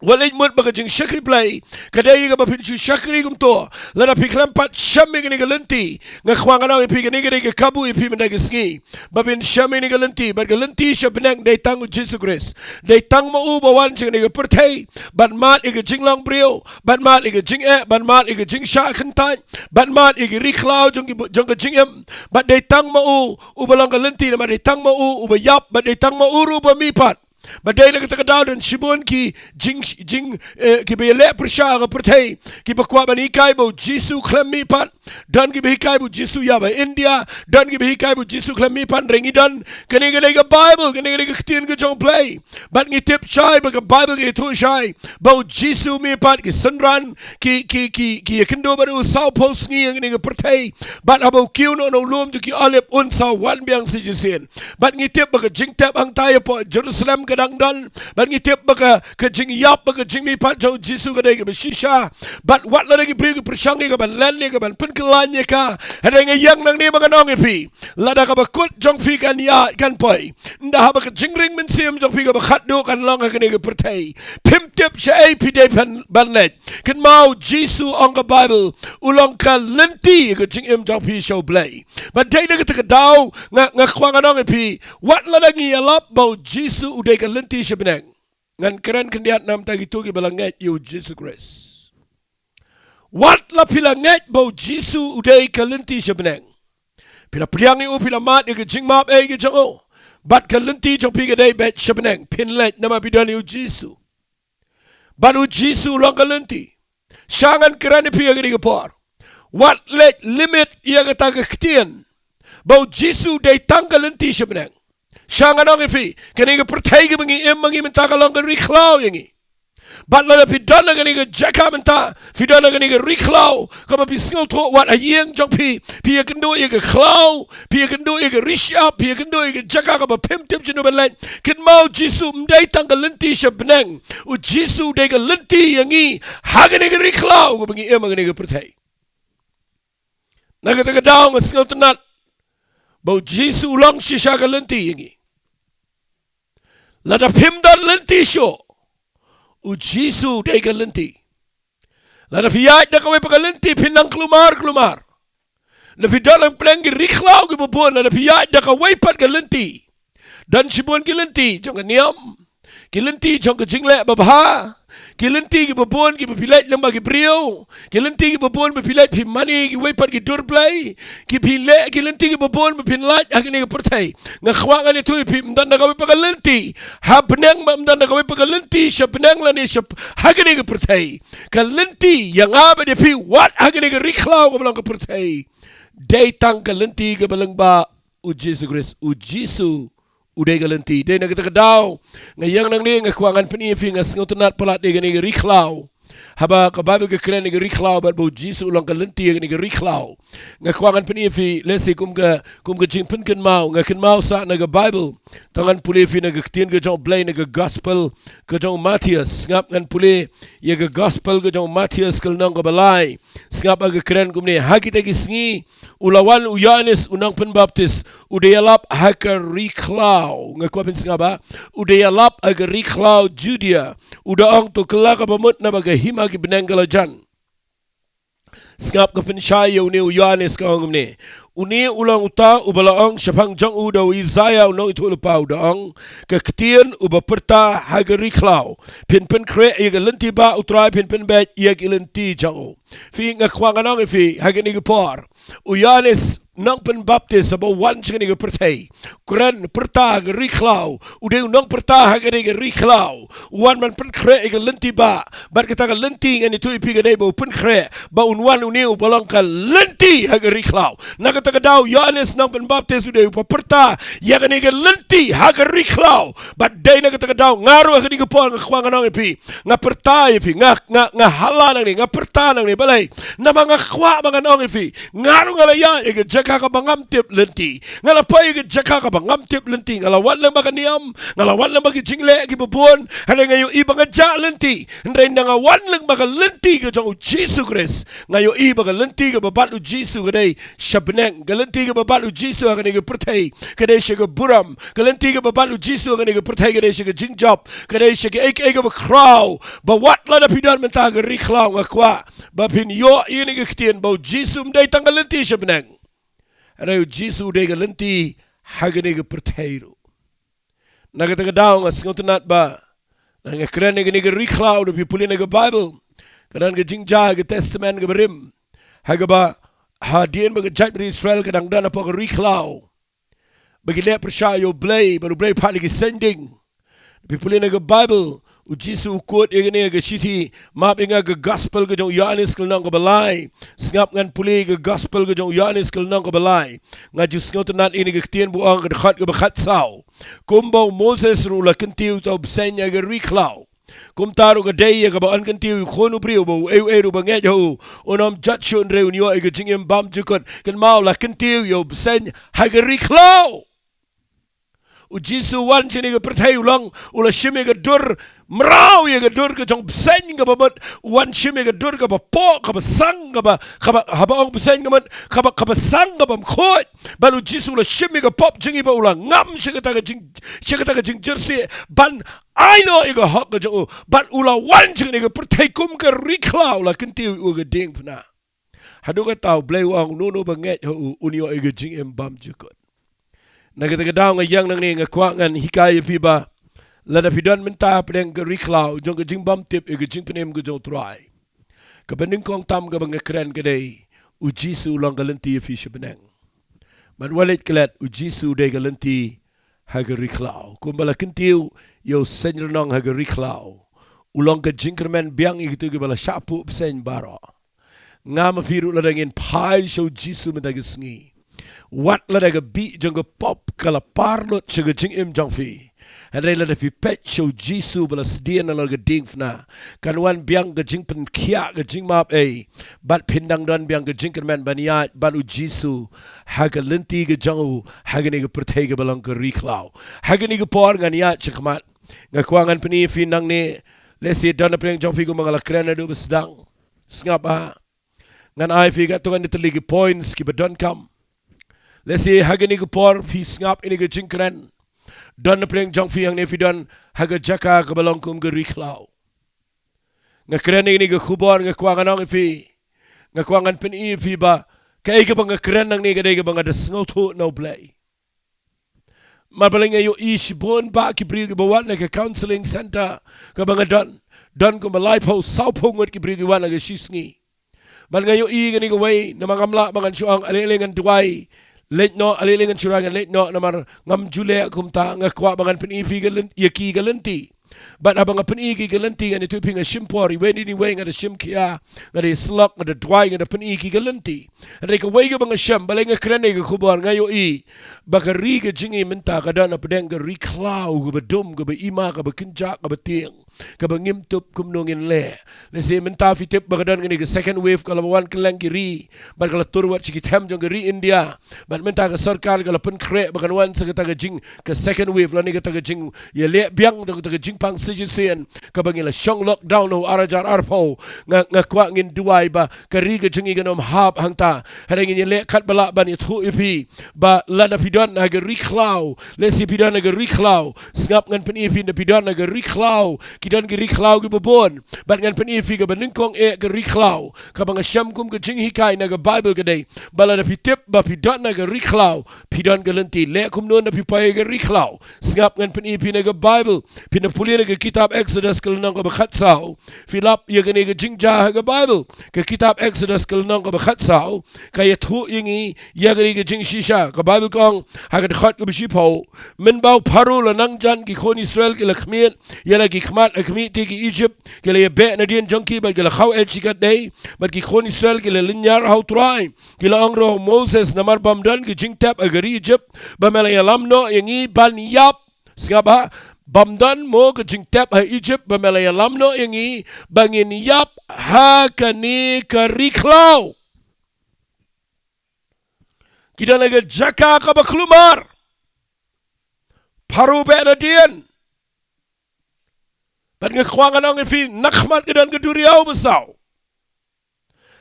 wat leit mut ba ka jingshakri Blei ka dei ïa kaba phin shu shakri kumto. Lada phi khlem pat shem ïa kane ka lynti, nga kwah ngan ong ïa phi, kane ka dei ka kabu ïa phi mynta ka sngi, ba phin shem ïa kane ka lynti. Bad ka lynti sha bneng dei tang u Jisu Khrist. Dei tang ma u ba wan sha kane ka pyrthei ban mad ïa ka jinglong briew, ban mad ïa ka jingeh, ban mad ïa ka jingshah kyntait, ban mad ïa ka ri khlaw jong ki, jong ka jingim. Bad dei tang ma u uba long ka lynti, namar dei tang ma u uba ïap, bad dei tang ma u ruh uba mihpat. Bad dei na kata ka daw don shibun ki jing, jing, eh, kiba ïaleh pyrshah ha ka pyrthei, kiba kwah ban hikai ba u Jisu khlem mihpat. Don kiba hikai ba u Jisu ïap ha India, don kiba hikai ba u Jisu khlem mihpat. Hynrei ngi don, kane ka dei ka Baibl, kane ka dei ka ktien ka jong U Blei. Bad ngi tip shai ba ka Baibl ka ïathuh shai ba u Jisu mihpat, ki synran ki, ki, ki, ki ïakynduh bad u sawphew sngi ha kane ka pyrthei. Bad haba u kiew noh na u lum jong ki Olib, un sa wan biang sa shisien. Bad ngi tip ba ka jingtep hangta hapoh Jerusalem ka dang don. Bad ngi tip ba ka, ka jingïap bad ka jingmihpat jong u Jisu ka dei kaba shisha. Bad wat lada ki briew ki pyrshang ïa ka ban len, ïa ka ban pynkylla ïa ka, hynrei nga ïeng nangne ba ngan ong ïa phi, lada kaba kut jong phi kan ïaid kan poi, ynda haba ka jingring mynsiem jong phi kaba khatduh kan long ha kane ka pyrthei, phim tip shaei phi dei ban, ban leit. Kynmaw, u Jisu, ong ka Baibl, u long ka lynti ka jingim jong phi sha U Blei. Bad dei na kata ka daw nga, nga kwah ngan ong ïa phi, wat lada ngi ïalap ba u Jisu u dei ka lynti sha bneng. Ngan kren khyndiat namar ta kito kiba la ngeit ïa u Jisu Khrist. Wat la phi la ngeit ba u Jisu u dei ka lynti sha bneng, phi la pdiang ïa u, phi la mad ïa ka jingmap ei ka jong u, bad ka lynti jong phi ka dei beit sha bneng, phin leit namar phi don ïa u Jisu. Bad u Jisu u long ka lynti. Sha ngan kren ïa phi ha kane ka por, wat leit limit ïa kata ka ktien ba u Jisu u dei tang ka lynti sha bneng. Sha ngan ong ïa phi, kane ka pyrthei kaba ngi im ma ngi mynta ka long ka ri khlaw ïa ngi. Bad lada phi don ha kane ka jaka mynta, phi don ha kane ka ri khlaw, kaba phi sngewthuh wat ha ïing jong phi phi ïakynduh ïa ka khlaw, phi ïakynduh ïa ka ri shyiap, phi ïakynduh ïa ka jaka kaba phim tip shano ban leit, kynmaw, u Jisu um dei tang ka lynti sha bneng. U Jisu u dei ka lynti ïa ngi ha kane ka ri khlaw kaba ngi im ha kane ka pyrthei. Na kata ka daw nga sngewtynnat ba u Jisu u long shisha ka lynti ïa ngi. Lada phim don lynti shuh, u Jisu u dei ka lynti. Lada phi ïaid da kawei pat ka lynti phin nang klumar klumar. Lada phi don ha pdeng ki ri khlaw kiba bun, lada phi ïaid da kawei pat ka lynti, don shibun ki lynti jong ka niam, ki lynti jong ka jingleh babha, ki lynti kiba bun kiba phi leit lyngba ki briew, ki lynti kiba bun ba phi leit phi mane kiwei pat ki dur Blei, ki phi leh, ki lynti kiba bun ba phin lait ha kane ka pyrthei. Nga kwah ngan ïathuh ïa phi, ym don da kawei pat ka lynti ha bneng, ym don da kawei pat ka lynti sha bneng lane sha, ha kane ka pyrthei. Ka lynti ïa nga bad ïa phi wat ha kane ka ri khlaw kaba long ka pyrthei, dei tang ka lynti kaba lyngba u Jisu Khrist. U Jisu u dei ka lynti. Dei na kata ka daw nga ïeng nangne, nga kwah ngan pyni ïa phi, nga sngewtynnat palat ïa kane ka ri khlaw. Haba ka Baibl ka kren ïa ka ri khlaw bad ba u Jisu u long ka lynti ïa kane ka ri khlaw, nga kwah ngan pyni ïa phi lehse kum ka, kum ka jingpynkynmaw, nga kynmaw sah na ka Baibl. To ngan pule ïa phi na ka ktien ka jong U Blei na ka Gospel ka jong u Mathaios. Sngap, ngan pule ïa ka Gospel ka jong u Mathaios ka lynnong kaba lai. Sngap, ka kren kumne: Ha kita ki sngi u la wan u Ïoannis u nongpynbaptis, u da ïalap ha ka ri khlaw. Nga kwah phin sngap, ha, u da ïalap ha ka ri khlaw Judia, u da ong: To kylla kaba mut, naba ka hima ki bneng ka la jan. Sngap, ka pynshai ïa une u Ïoannis ka ong kumne: Une u long uta uba la ong shaphang jong u da u Isaïah u nongïathuhlypa, u da ong: Ka ktien uba pyrta ha ka ri khlaw: Phin pynkhreh ïa ka lynti bah U Trai, phin pynbeit ïa ki lynti jong u. Phi, nga kwah ngan ong ïa phi ha kane ka por, u Ïoannis nongpynbaptis haba u wan sha kane ka pyrthei, kren, pyrta ha ka ri khlaw, u dei u nongpyrta ha kane ka ri khlaw. U wan ban pynkhreh ïa ka lynti bah. Bad kata ka lynti ngan ïathuh ïa phi ka dei ba u pynkhreh, ba un wan une uba long ka lynti ha ka ri khlaw. Na kata ka daw u Ïoannis nongpynbaptis u dei uba pyrta ïa kane ka lynti ha ka ri khlaw. Bad dei na kata ka daw nga ruh ha kane ka por nga kwah ngan ong ïa phi, nga pyrta ïa phi, nga, nga, nga hala nangne, nga pyrta nangne. Balei? Namar nga kwah ba ngan ong ïa phi, nga ruh nga la ïaid ha ka jaka kaba ngam tip lynti. Nga la poi ïa ka jaka kaba ngam tip lynti. Nga la wan lyngba ka niam, nga la wan lyngba ki jingleh kiba bun. Hynrei nga ïohi ba nga jah lynti. Hynrei ynda nga wan lyngba ka lynti ka jong U Jisu Khrist, nga ïohi ba ka lynti kaba bat U Jisu ka dei sha bneng. Ka lynti kaba bat U Jisu ha kane ka pyrthei ka dei sha ka burom. Ka lynti kaba bat U Jisu ha kane ka pyrthei ka dei sha ka jingjop, ka dei sha kaei kaei kaba khraw. Ba wat lada phi don mynta ha ka ri khlaw, nga kwah ba phin ïoh ïa kane ka ktien ba U Jisu um dei tang ka lynti sha bneng, hynrei U Jisu u dei ka lynti ha kane ka pyrthei ruh. Na kata ka daw nga sngewtynnat ba, na nga kren ïa kane ka ri khlaw, lada phi pule na ka Baibl, ka don ka jingjia ha ka Testament kaba rim, ha kaba hadien ba ka jaitbynriew Israel ka dang don hapoh ka ri khlaw, ba ki leh pyrshah ïa U Blei, ba U Blei u phah da ki saiñ ding. Phi pule na ka Baibl, U Jisu u kut ïa kane ha ka shithi, map ïa nga, ka Gospel ka jong u Ïoannis ka lynnong kaba lai. Sngap, ngan pule ka Gospel ka jong u Ïoannis ka lynnong kaba lai. Nga ju sngewtynnat ïa kane ka ktien ba u ong ha ka dkhot kaba khatsaw. Kumba u Moses ruh u la kyntiew ïa uta u bseiñ ha ka ri khlaw, kumta ruh ka dei ïa kaba yn kyntiew ïa u Khun u briew, ba uei uei ruh ba ngeit ha u un ym jot shuh, hynrei un ïoh ïa ka jingim bymjukut. Kynmaw, la kyntiew ïa u bseiñ ha ka ri khlaw. U Jisu u wan sha kane ka pyrthei, u long, u la shim ïa ka dur mraw, ïa ka dur ka jong bseiñ kaba mut, u wan shim ïa ka dur kaba poh, kaba sang, kaba, kaba, haba ong bseiñ ka mut, kaba, kaba sang, kaba mkhuid. Bad U Jisu u la shim ïa ka pop jong ngi bad u la ngam sha kata ka jing, sha kata ka jingjyrsieh, ban ai noh ïa ka hok ka jong u. Bad u la wan sha kane ka pyrthei kum ka ri khlaw, la kyntiew ïa u ha ka diengphna. Haduh katta U Blei u ong, uno uno ba ngeit ha u un ïoh ïa ka jingim bymjukut. Na kata ka daw nga ïeng nangne, nga kwah ngan hikai ïa phi ba lada phi don mynta hapdeng ka ri khlaw jong ka jingbymtip ïa ka jingpynim ka jong U Trai, kaba nyngkong tam kaba nga kren ka dei, U Jisu u long ka lynti ïa phi sha bneng. Bad wat leit klet, U Jisu u dei ka lynti ha ka ri khlaw. Kumba la kyntiew ïa u seiñ rnong ha ka ri khlaw, u long ka jingkyrmen biang ïa kito kiba la shah puh bseiñ baroh. Nga ma phi ruh, lada ngin phai sha U Jisu mynta ka sngi, wat lada ka bih jong ka pop ka la par lut sha ka jingim jong phi, hynrei lada phi peit sha U Jisu ba la sdien halor ka diengphna, kan wan biang ka jingpynkhiah, ka jingmap ei, bad phin dang don biang ka jingkyrmen ban ïaid bad U Jisu ha ka lynti ka jong u ha kane ka pyrthei kaba long ka ri khlaw. Ha kane ka por ngan ïaid sha khmat, nga kwah ngan pyni ïa phi nangne, lehse don napdeng jong phi, kumba nga la kren naduh ba sdang. Sngap, ah, ngan ai phi katto katne tylli ki points kiba donkam. Lehse ha kane ka por phi sngap ïa kane ka jingkren. Don napdeng jong phi hangne, phi don ha ka jaka kaba long kum ka ri khlaw. Nga kren ïa kane ka khubor, nga kwah ngan ong ïa phi, nga kwah ngan pyni ïa phi ba kaei kaba nga kren nangne ka dei kaba nga da sngewthuh na U Blei. Namar balei, nga ïohi shibun bah ki briew kiba wan na ka counselling center kaba nga don, don kumba laiphew sawphew ngut ki briew ki wan ha ka shi sngi. Bad nga ïohi kane kawei, namar ngam lah ba ngan shu ong, ale ale ngan duwai, leit noh, ale ale ngan shu rai, ngan leit noh, namar ngam ju leh kumta. Nga kwah ba ngan pyni ïa phi ka lyn-, ïa ki ka lynti. Bad haba nga pyni ïa ki ka lynti, ngan ïathuh ïa phi, nga shim por, iwei na iwei nga da shim khia, nga da ïasyllok, nga da duwai, nga da pyni ïa ki ka lynti. Hynrei kawei kaba nga shem, balei nga kren ïa ka khubor, nga ïohi ba ka ri ka jong ngi mynta ka don hapdeng ka ri khlaw kaba dum, kaba ima, kaba kynjah, kaba tieng, kaba ngim tip kumno ngin leh. Lehse mynta phi tip ba ka don kane ka second wave ka la wan kylleng ki ri, bad ka la tur wat sha ki them jong ka ri India. Bad mynta ka sorkar ka la pynkhreh ba kan wan sa kata ka jing, ka second wave, lane kata ka jingïaleh biang, kata ka jingpang sa shisien, kaba ngi la shong lockdown ha u ar hajar arphew. Nga, nga kwah ngin duwai ba ka ri ka jong ngi kan ym hap hangta. Hynrei ngin ïaleh katba lah ban ïathuh ïa phi ba lada phi don ha ka ri khlaw, lehse phi don ha ka ri khlaw, sngap, ngan pyni ïa phi, lada phi don ha ka ri khlaw, ki don ki ri khlaw kiba bun. Bad ngan pyni ïa phi kaba nyngkong eh ka ri khlaw, kaba nga shem kum ka jinghikai na ka Baibl ka dei ba lada phi tip ba phi don ha ka ri khlaw, phi don ka lynti. Leh kumno lada phi poi ha ka ri khlaw? Sngap, ngan pyni ïa phi na ka Baibl. Phin da pule na ka kitab Exodus ka lynnong kaba khatsaw. Phi lap ïa kane ka jingjia ha ka Baibl. Ka kitab Exodus ka lynnong kaba khatsaw ka ïathuh ïa ngi ïa kane ka jingshisha. Ka Baibl ka ong ha ka dkhot kaba shiphew, mynba u Pharaoh u la nang jan, ki khun Israel ki la khmied ïa la ki khmat ha khmih te ki Ijipt, ki la ïabeh nadien jong ki bad ki la khaw eh shi katdei. Bad ki khun Israel ki la lynñiar ha u Trai. Ki la ong ruh ha u Moses, namar bym don ka jingtep ha ka ri Ijipt ba me la ïalam noh ïa ngi ban ïap. Sngap ha, bym don mo ka jingtep ha Ijipt ba me la ïalam noh ïa ngi ba ngin ïap ha kane ka ri khlaw. Ki don ha ka jaka kaba khlumar. Pharaoh beh nadien. Bad nga kwah ngan ong ïa phi, nakhmat ka don ka duriaw basaw.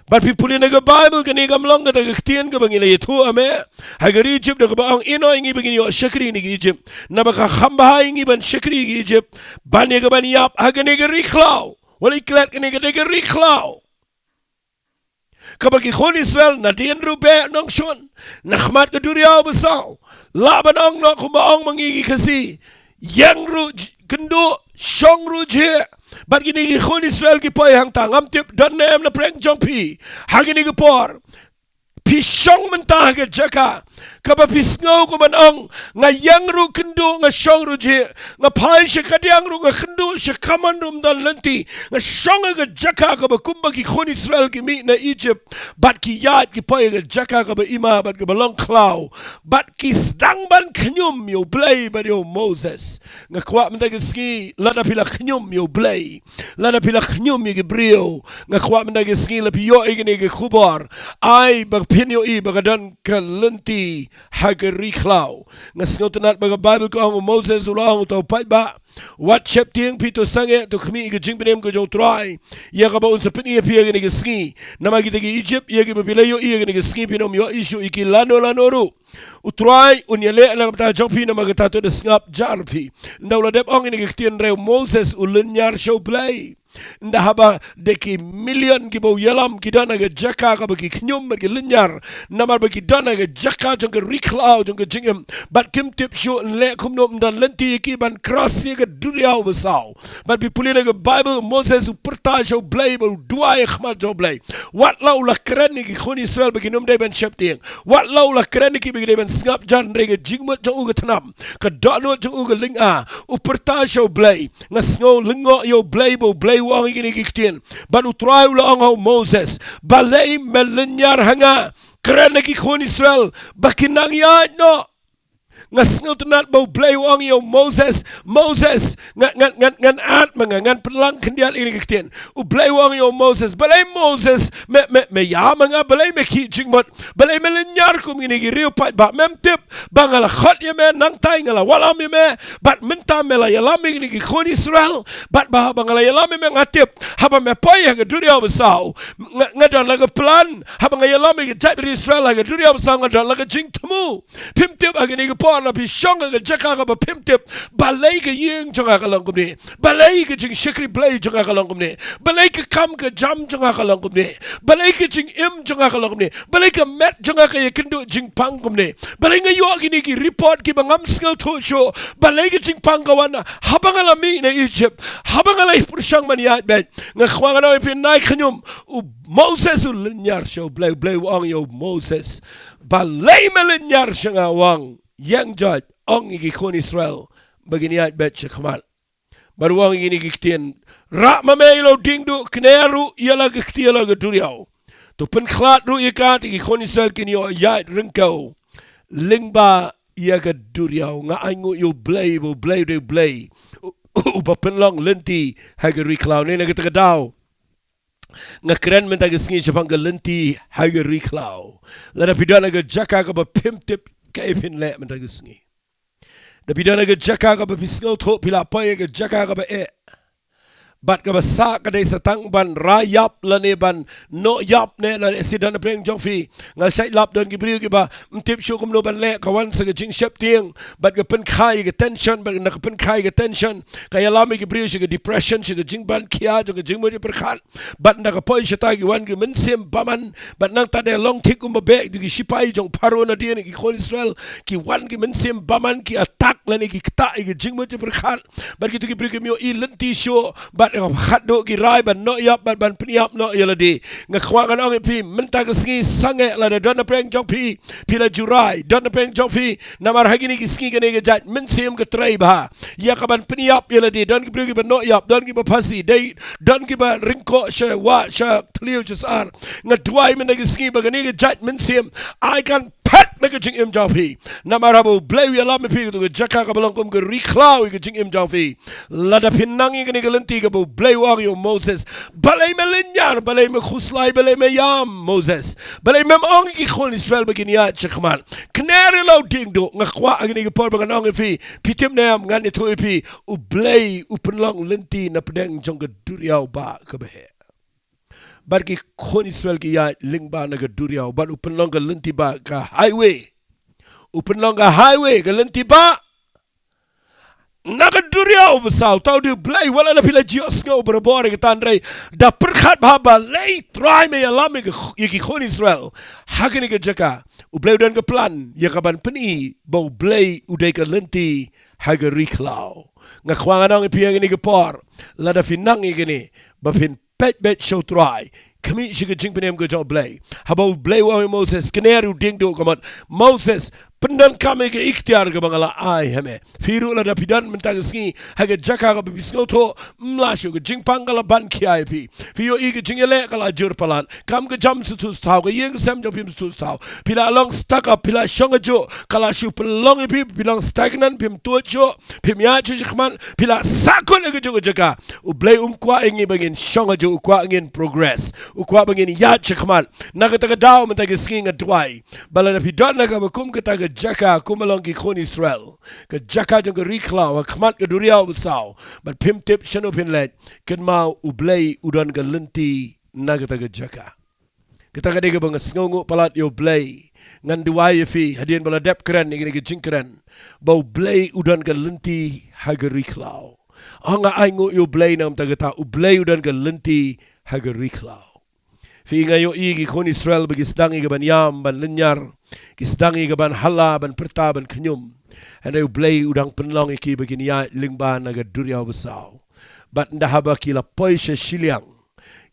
Bad phi pule na ka Baibl, kane kam long kata ka ktien kaba ngi la ïathuh, amen. Ha ka ri Ijip da kaba ong, ïehnoh ïa ngi ba ngin ïoh shakri na ka Ijip. Naba ka kham bha ïa ngi ban shakri ha ka Ijip. Ban ïa kaban ïap ha kane ka ri khlaw. Wat la klet kane ka dei ka ri khlaw. Kaba ki khun Israel nadien ruh beh nongshun. Nakhmat ka duriaw basaw. Lah ban ong noh kumba ong ma ngi ki Khasi. Ïeng ruh j-, kynduh, shong ruh jhieh. Bad kine ki khun Israel ki poi hangta, ngam tip don ne em na pdeng jong phi. Ha kine ki por. Phi shong mynta ha ka jaka kaba phi sngew kumban ong, nga ïeng ruh kynduh, nga shong ruh jhieh, nga phai sha kadiang ruh, nga kynduh sha kamon ruh ym don lynti, nga shong ha ka jaka kaba kumba ki khun Israel ki mih na Ijip, bad ki ïaid ki poi ha ka jaka kaba ima bad kaba long khlaw, bad ki sdang ban khñium ïa U Blei bad ïa u Moses. Nga kwah mynta ka sngi, lada phi la khñium ïa U Blei, lada phi la khñium ïa ki briew, nga kwah mynta ka sngi la phi ïoh ïa kane ka khubor, ai ba phin ïohi ba ka don ka lynti ha ka ri khlaw. Nga sngewtynnat ba ka Baibl ka ong u Moses u la ong, uta u paidbah, wat sheptieng phi, to sangeh, to khmih ïa ka jingpynim ka jong U Trai, ïa kaba un sa pyni ïa phi ha kane ka sngi. Namar kita ki Ijip, ïa kiba phi la ïohi ha kane ka sngi, phin ym ïohi shuh ïa ki lano lano ruh. U Trai un ïaleh na ka bynta jong phi, namar kata to da sngap jar phi. Ynda u la dep ong ïa kane ka ktien, hynrei u Moses u lynñiar sha U Blei. Ynda haba da ki million kiba u ïalam ki don ha ka jaka kaba ki khñium bad ki lynñiar, namar ba ki don ha ka jaka jong ka ri khlaw jong ka jingim, bad kim tip shuh yn leh kumno, ym don lynti ïa ki ban cross ïa ka duriaw basaw. Bad phi pule na ka Baibl, u Moses u pyrta sha U Blei bad u duwai ha khmat jong U Blei. Wat la u la kren ïa ki khun Israel ba kin ym dei ban sheptieng, wat la u la kren ïa ki ba ki dei ban sngap jar, hynrei ka jingmut jong u ka thnam, ka dohnud jong u ka lynga. U pyrta sha U Blei. Nga sngew lyngngoh ïa U Blei ba U Blei u ong ïa kine ki ktien. Bad U Trai u la ong ha u Moses, balei me lynñiar ha nga? Kren ha ki khun Israel ba kin nang ïaid noh. Nga sngewtynnat ba U Blei u ong ïa u Moses, Moses, ngan, ngan, ngan, ngan ïaid ma nga, ngan pynlang khyndiat ïa kine ki ktien. U Blei u ong ïa u Moses, balei Moses, me, me, me ïam ma nga, balei me khih jingmut, balei me lynñiar kum kine ki riew paidbah? Mem tip ba nga la khot ïa me, nangta nga la wallam ïa me, bad mynta me la ïalam ïa kine ki khun Israel, bad ba haba nga la ïalam ïa me, nga tip, haba me poi ha ka duriaw basaw, nga, nga don la ka plan, haba nga ïalam ïa ka jaitbynriew Israel ha ka duriaw basaw, nga don la ka jingthmu. Phim tip ha kine ki por, la phi shong ha ka jaka kaba phim tip, balei ka ïing jong nga ka long kumne? Balei ka jingshakri Blei jong nga ka long kumne? Balei ka kam ka jam jong nga ka long kumne? Balei ka jingim jong nga ka long kumne? Balei ka met jong nga ka ïakynduh jingpang kumne? Balei nga ïoh kine ki report kiba ngam sngewthuh shuh? Balei ka jingpang ka wan haba nga la mih na Ijip, haba nga la pyrshang ban ïaid beit? Nga kwah ngan ong ïa phi, nai khñium. U Moses u lynñiar sha U Blei, U Blei u ong ïa u Moses, balei me lynñiar sha nga? U ong, ïeng joit, ong ïa ki khun Israel ba kin ïaid beit sha khmat. Bad u ong ïa kine ki ktien, rah ma me ïa la u diengduh, kner ruh ïa la ka kti ïa la ka duriaw. To pynkhlad ruh ïa ka, te ki khun Israel kin ïoh ïaid ryngkew lyngba ïa ka duriaw. Nga ainguh ïa U Blei ba U Blei u dei U Blei u, u, uba pynlong lynti ha ka ri khlaw. Ne na kata ka daw nga kren mynta ka sngi shaphang ka lynti ha ka ri khlaw. Lada phi don ha ka jaka kaba phim tip kaei phin leh mynta ka sngi. Da phi don ha ka jaka kaba phi sngewthuh phi la poi ha ka jaka kaba eh bad kaba sah, ka dei sa tang ban rai ïap lane ban noh ïap ne, lane shisha na pdeng jong phi. Nga shait lap, don ki briew kiba ym tip shuh kumno ban leh, ka wan sa ka jingsheptieng bad ka pynkha ïa ka tension, bad na ka pynkha ïa ka tension ka ïalam ïa ki briew sha ka depression, sha ka jingban khia jong ka jingmut jingpyrkhat. Bad na ka poi shata ki wan ki mynsiem bymman, bad nangta da long thik kumba beh ki sipai jong Pharaoh nadien, ki khun Israel, ki wan ki mynsiem bymman, ki attack lane ki ktah ïa ka jingmut jingpyrkhat. Bad kito ki briew kim ïohi lynti shuh, bad ka khatduh ki rai ban noh ïap bad ban pynïap noh ïa lade. Nga kwah ngan ong ïa phi mynta ka sngi, sangeh, lada don na pdeng jong phi, phi la ju rai, don na pdeng jong phi, namar ha kine ki sngi kane ka jait mynsiem ka trei bha ïa ka ban pynïap ïa lade. Don ki briew kiba noh ïap, don kiba phasi, dei don kiba ryngkoh sha wah, sha thliew, sha sar. Nga duwai mynta ka sngi ba kane ka jait mynsiem ai kan phet na ka jingim jong phi. Namar haba U Blei u ïalam ïa phi ha katu ka jaka kaba long kum ka ri khlaw ïa ka jingim jong phi. Lada phi nang ïa kane ka lynti kaba U Blei u ong ïa u Moses, balei me lynñiar, balei me khuslai, balei me ïam Moses, balei mem ong ïa ki khun Israel ba kin ïaid shakhmat? Kner ïa la u diengduh. Nga kwah ha kane ka por ba ngan ong ïa phi, phi tip ne em, ngan ïathuh ïa phi, U Blei u pynlong lynti na pdeng jong ka duriaw ba kaba heh. Bad ki khun Israel ki ïaid lyngba na ka duriaw, bad u pynlong ka lynti ba ka highway. U pynlong ka highway, ka lynti ba na ka duriaw ba saw. Tau de U Blei, wat la phi la ju ïohsngew barabor ïa kata, hynrei da pyrkhat bha balei Trai me ïalam ïa ki, ïa ki khun Israel ha kane ka jaka. U Blei u don ka plan ïa ka ban pyni ba U Blei u dei ka lynti ha ka ri khlaw. Nga kwah ngan ong ïa phi ha kane ka por, lada phi nang ïa kane, ba phin peit beit sha U Trai, khmih sha ka jingpynim ka jong U Blei. Haba U Blei u ong ïa u Moses, kner ïa u diengduh, ka mut, Moses, pyndonkam ïa ka iktiar kaba nga la ai ha me. Phi ruh lada phi don mynta ka sngi ha ka jaka kaba phi sngewthuh ym lah shuh, ka jingpang ka la ban khia ïa phi, phi ïohi ka jingïaleh ka la jur palat, kam ka jam sngewthuh sngewthaw, ka ïing ka sem jong phi ym sngewthuh sngewthaw, phi la long stuck up, phi la shong hajuh, ka la shu pynlong ïa phi, phi long stagnant, phim tuid shuh, phim ïaid shuh shakhmat, phi la sahkut ha kajuh ka jaka. U Blei um kwah ïa ngi ba ngin shong hajuh, u kwah ngin progress, u kwah ba ngin ïaid shakhmat. Na kata ka daw mynta ka sngi nga duwai ba lada phi don ha kaba kum kata ka jaka kum ba long ki khun Israel, ka jaka jong ka ri khlaw ha khmat ka duriaw ba saw, bad phim tip shano phin leit, kynmaw U Blei u don ka lynti na kata ka jaka. Kata ka dei kaba nga sngewnguh palat ïa U Blei. Ngan duwai ïa phi hadien ba la dep kren ïa kane ka jingkren, ba U Blei u don ka lynti ha ka ri khlaw. Ong, nga ainguh ïa U Blei namar kata, U Blei u don ka lynti ha ka ri khlaw. Phi, nga ïohi ki khun Israel ba ki sdang ïa ka ban ïam, ban lynñiar, ki sdang ïa ka ban hala, ban pyrta, ban khñium. Hynrei U Blei u dang pynlong ïa ki ba kin ïaid lyngba na ka duriaw ba saw. Bad ynda haba ki la poi sha shiliang,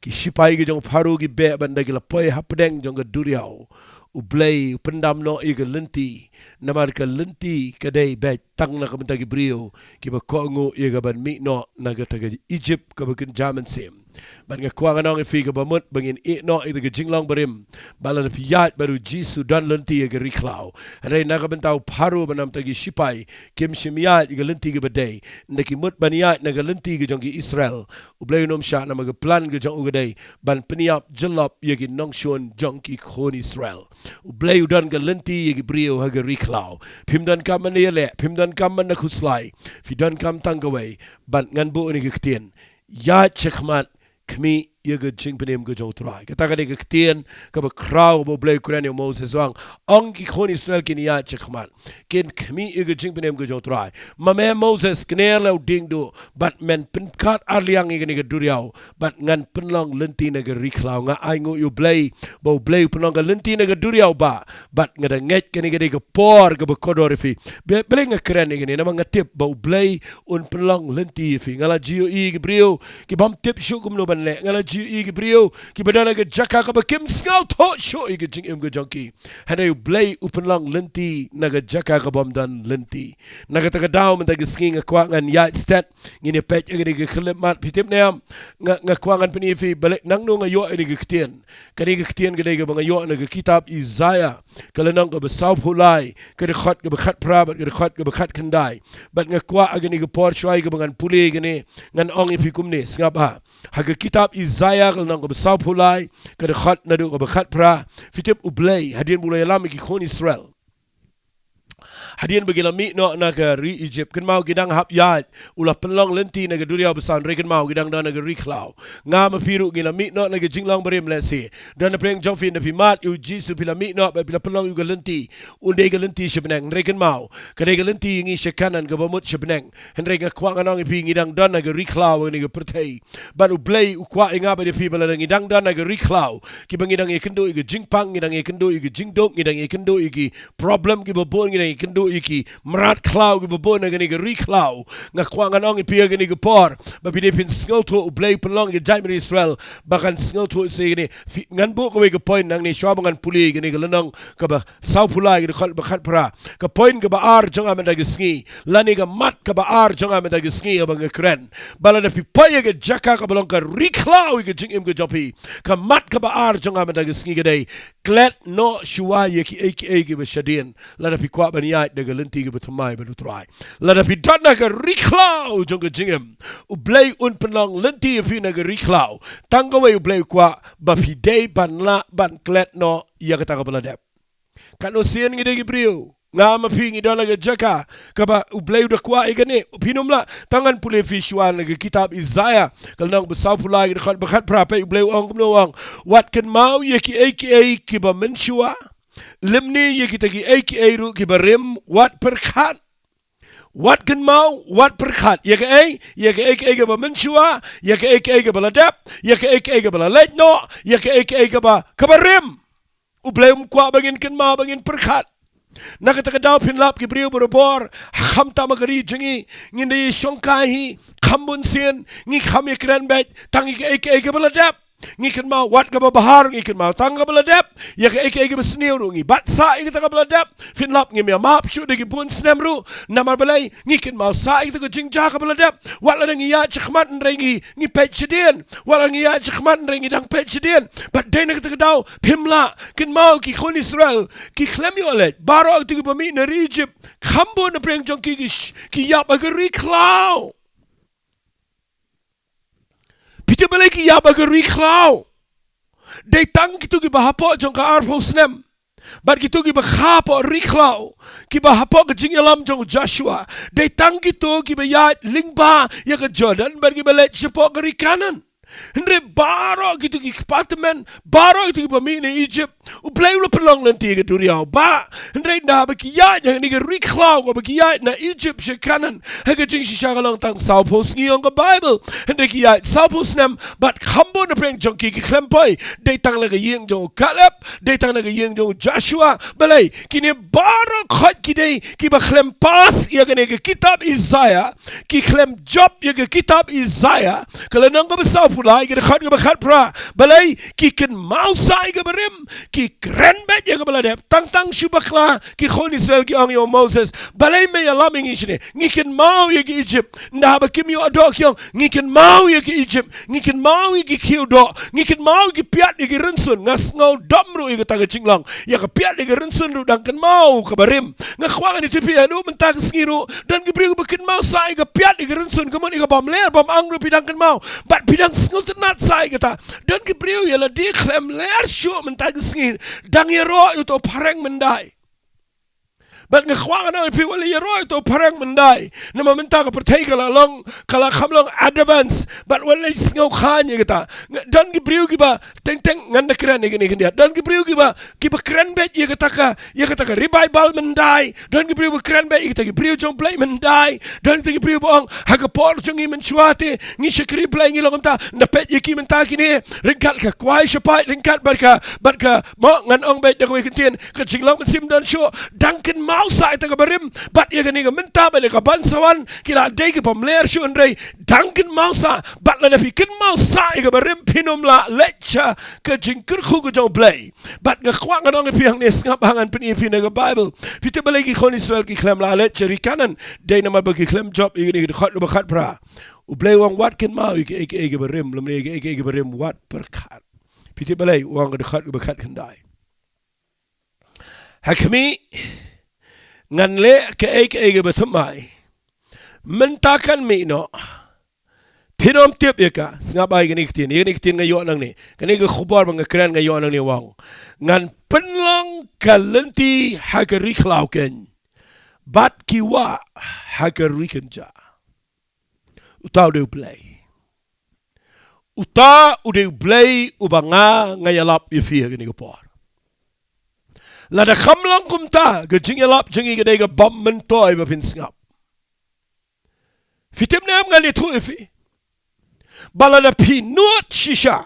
ki shipai ki jong u Pharaoh ki beh, bad ynda ki la poi hapdeng jong ka duriaw, U Blei u pyndam noh ïa ka lynti. Namar ka lynti ka dei beit tang na ka bynta ki briew kiba kohnguh ïa ka ban mih noh na kata ka Egypt kaba kynja mynsiem. Bad nga kwah ngan ong ïa phi, kaba mut ba ngin ïeh noh ïa ka jinglong barim, ba lada phi ïaid bad U Jisu, don lynti ha ka ri khlaw. Hynrei na ka bynta u Pharaoh bad namar kata ki shipai, kim shym ïaid ïa ka lynti kaba dei. Ynda ki mut ban ïaid na ka lynti ka jong ki Israel, U Blei un ym shah, namar ka plan ka jong u ka dei ban pynïap jyllop ïa ki nongshun jong ki khun Israel. U Blei u don ka lynti ïa ki briew ha ka ri khlaw. Phim donkam ban da ïaleh, phim donkam ban da khuslai, phi donkam tang kawei, bad ngan buh ïa kane ka ktien: ïaid shakhmat, khmih ïa ka jingpynim ka jong U Trai. Kata ka dei ka ktien kaba khraw kaba U Blei u kren ïa u Moses, u ong, ong ki khun Israel kin ïaid shakhmat, kin khmih ïa ka jingpynim ka jong U Trai. Ma me Moses, kner la u diengduh, bad men pynkat arliang ïa kane ka duriaw, bad ngan pynlong lynti na ka ri khlaw. Nga ainguh ïa U Blei ba U Blei u pynlong ka lynti na ka duriaw ba, bad nga da ngeit kane ka dei ka por kaba kordor ïa phi. Be-, balei nga kren ïa kane? Namar nga tip ba U Blei un pynlong lynti ïa phi. Nga la ju ïohi ki briew ki bym tip shuh kumno ban leh. Nga la ju ïohi ki briew kiba don ha ka jaka kaba kim sngewthuh shuh ïa ka jingim ka jong ki. Hynrei U Blei u pynlong lynti na ka jaka ka bym don lynti. Na kata ka daw mynta ka sngi nga kwah ngan ïaid stet, ngin ïa peit ïa kane ka khyllipmat. Phi tip ne em, nga, nga kwah ngan pyni ïa phi balei, nangno nga ïoh ïa kane ka ktien. Kane ka ktien ka dei kaba nga ïoh na ka kitab Isaiah, ka lynnong kaba sawphew lai, ka dkhot kaba khatphra bad ka dkhot kaba khatkhyndai. Bad nga kwah ha kane ka por, shuwa kaba ngan pule ïa kane, ngan ong ïa phi kumne, sngap ha. Ha ka kitab Isaiah ka lynnong kaba sawphew lai, ka dkhot naduh kaba khatphra. Phi tip, U Blei hadien ba u la ïalam ïa ki khun Israel, hadien ba ki la mih noh na ka ri Egypt, kynmaw, ki dang hap ïaid, u la pynlong lynti na ka duriaw ba saw, hynrei kynmaw, ki dang don ha ka ri khlaw. Nga ma phi ruh ngi la mih noh na ka jinglong barim lehse. Don na pdeng jong phi, ynda phi mad ïa U Jisu, phi la mih noh bad phi la pynlong ïa ka lynti. Un dei ka lynti sha bneng, hynrei kynmaw, ka dei ka lynti ïa ngi sha Kanaan kaba mut sha bneng. Hynrei nga kwah ngan ong ïa phi, ngi dang don ha ka ri khlaw ha kane ka pyrthei. Bad U Blei u kwah ïa nga bad ïa phi ba lada ngi dang don ha ka ri khlaw, kiba ngi dang ïakynduh ïa ka jingpang, ngi dang ïakynduh ïa ka jingduk, ngi dang ïakynduh ïa ki problem kiba bun, ngi dang ïakynduh ïa ki mrad khlaw kiba bun ha kane ka ri khlaw, nga kwah ngan ong ïa phi ha kane ka por, ba phi dei phin sngewthuh, U Blei u pynlong ïa ka jaitbynriew Israel ba kan sngewthuh ïa kane. Phi, ngan buh kawei ka point nangne shuwa ba ngan pule ïa kane ka lynnong kaba sawphew lai, ka dkhot ba khatphra. Ka point kaba ar jong nga mynta ka sngi, lane ka mat kaba ar jong nga mynta ka sngi, haba nga kren ba lada phi poi ha ka jaka kaba long ka ri khlaw ïa ka jingim ka jong phi, ka mat kaba ar jong nga mynta ka sngi ka dei, klet noh shuwa ïa kiei kiei kiba shadien. Lada phi kwah ban ïaid da ka lynti kaba thymmai bad U Trai, lada phi don ha ka ri khlaw jong ka jingim, U Blei un pynlong lynti ïa phi na ka ri khlaw. Tang kawei U Blei u kwah, ba phi dei ban lah ban klet noh ïa kata kaba la dep. Katno sien ngi dei ki briew, nga ma phi ngi don ha ka jaka kaba U Blei u da kwah ïa kane. Phin ym lah. Tang ngan pule ïa phi shuwa na ka kitab Isaïah, ka lynnong ba sawphew lai, ka dkhot ba khatphra, peit U Blei u ong kumno, u ong: Wat kynmaw ïa kiei kiei kiba mynshuwa, lymne ïa kita kiei kiei ruh kiba rim, wat pyrkhat. Wat kynmaw, wat pyrkhat ïa kaei, ïa kaei kaei kaba mynshuwa, ïa kaei kaei kaba la dep, ïa kaei kaei kaba la leit noh, ïa kaei kaei kaba, kaba rim. U Blei um kwah ba ngin kynmaw, ba ngin pyrkhat. Na kata ka daw phin lap, ki briew barabor, ha kham tam ha ka ri jong ngi, ngin da ïashongkai hi kham bun sien, ngi kham ïakren beit tang ïa kaei kaei kaba la dep. Ngi kynmaw wat kaba bha ruh ngi kynmaw tang kaba la dep, ïa kaei kaei kaba sniew ruh ngi bat sah ïa kata kaba la dep. Phin lap, ngim ïa map shuh da ki bun snem ruh. Namar balei? Ngi kynmaw sah ïa kata ka jingjia kaba la dep. Wat lada ngi ïaid shakhmat hynrei ngi, ngi peit shadien. Wat lada ngi ïaid shakhmat hynrei ngi dang peit shadien. Bad dei na kata ka daw phim lah. Kynmaw, ki khun Israel ki khlem ïoh leit. Baroh kito kiba mih na ri Egypt, kham bun na pdeng jong ki, ki sh-, ki ïap ha ka ri khlaw. Phi tip balei ki ïap ha ka ri khlaw? Dei tang kito kiba hapoh jong ka arphew snem bad kito kiba kha hapoh ri khlaw, kiba hapoh ka jingïalam jong u Joshua, dei tang kito kiba ïaid lyngba ïa ka Jordan bad kiba leit shapoh ka ri Kanaan. Hynrei baroh kito ki kpa tymmen, baroh kito kiba mih na Egypt, U Blei u la pynlong lynti ïa ka duriaw. Bad hynrei ynda haba ki ïaid ha kane ka ri khlaw, haba ki ïaid na Egypt sha Kanaan, ha ka jingshisha ka long tang sawphew sngi, ong ka Baibl. Hynrei ki ïaid sawphew snem bad kham bun na pdeng jong ki ki khlem poi. Dei tang la ka ïing jong u Kaleb, dei tang la ka ïing jong u Joshua. Balei? Kine baroh khoit ki dei kiba khlem pass ïa kane ka kitab Isaïah, ki khlem jop ïa ka kitab Isaïah, ka lynnong kaba sawphew lai, ka dkhot kaba khatphra. Balei? Ki kynmaw sah ïa kaba rim, ki kren beit ïa kaba la dep. Tang tang shu bakla ki khun Israel ki ong ïa u Moses: Balei me ïalam ïa ngi shane? Ngi kynmaw ïa ki Egypt. Ynda haba kim ïoh doh ki ong: Ngi kynmaw ïa ki Egypt, ngi kynmaw ïa ki khiew doh, ngi kynmaw ïa ki piat, ïa ki rynsun. Nga sngew dom ruh ïa kata ka jinglong, ïa ka piat, ïa ki rynsun ruh dang kynmaw kaba rim. Nga kwah ngan ïathuh ïa phi haduh mynta ka sngi ruh, don ki briew kiba kynmaw sah ïa ka piat, ïa ki rynsun, ka mut ïa ka bym ler bym ang ruh phi dang kynmaw. Bad phi dang sngewtynnat sah ïa kata. Don ki briew ïa lade khlem ler shuh mynta ka sngi, dang ïaroh ïa uto u phareng myndai. Bad nga kwah ngan ong ïa phi, wat leit ïaroh ïa uto u phareng myndai. Namar mynta ka pyrthei ka la long, ka la kham long advance. Bad wat leit sngewkhan ïa kata. Nga, don ki briew kiba, teng teng ngan da kren ïa kane khyndiat. Don ki briew kiba, kiba kren beit ïa kata ka, ïa kata ka revival myndai. Don ki briew ba kren beit ïa kita ki briew jong U Blei myndai. Don kita ki briew ba ong, ha ka por jong ngi mynshuwa te, ngi shakri Blei, ngi long kumta. Ynda peit ïa ki mynta kine, ryngkat ka kwai shaphang, ryngkat bad ka, bad ka, mo, ngan ong beit da kawei ka ktien, ka jinglong mynsiem don shuh. Dang kynmaw sah ïa kata kaba rim. Bad ïa kane ka mynta bad ïa ka ban sa wan, ki la dei ki bym ler shuh hynrei dang kynmaw sah. Bad lada phi kynmaw sah ïa kaba rim, phin ym lah leit sha ka jingkyrkhu ka jong U Blei. Bad nga kwah ngan ong ïa phi hangne, sngap ha ngan pyni ïa phi na ka Baibl. Phi tip balei ki khun Israel ki khlem lah leit sha ri Kanaan? Dei namar ba ki khlem jop ïa kane ka dkhot kaba khatphra. U Blei u ong: Wat kynmaw ïa kiei kiei kiba rim, lymne ïa kiei kiei kiba rim wat pyrkhat. Phi tip balei? U ong ka dkhot kaba khatkhyndai: Ha khmih, ngan leh kaei kaei kaba thymmai. Mynta kan mih noh. Phin ym tip ïa ka. Sngap ïa kane ka ktien. Ïa kane ka ktien nga ïoh nangne. Kane ka khubor ba nga kren nga ïoh nangne, u ong: Ngan pynlong ka lynti ha ka ri khlaw keiñ, bad ki wah ha ka ri kynjah. Uta u dei U Blei. Uta u dei U Blei uba nga, nga ïalap ïa phi ha kane ka por. Lada kham long kumta, ka jingïalap jong ngi ka dei ka bym myntoi ba phin sngap. Phi tip ne em, ngan ïathuh ïa phi. Ba lada phi nud shisha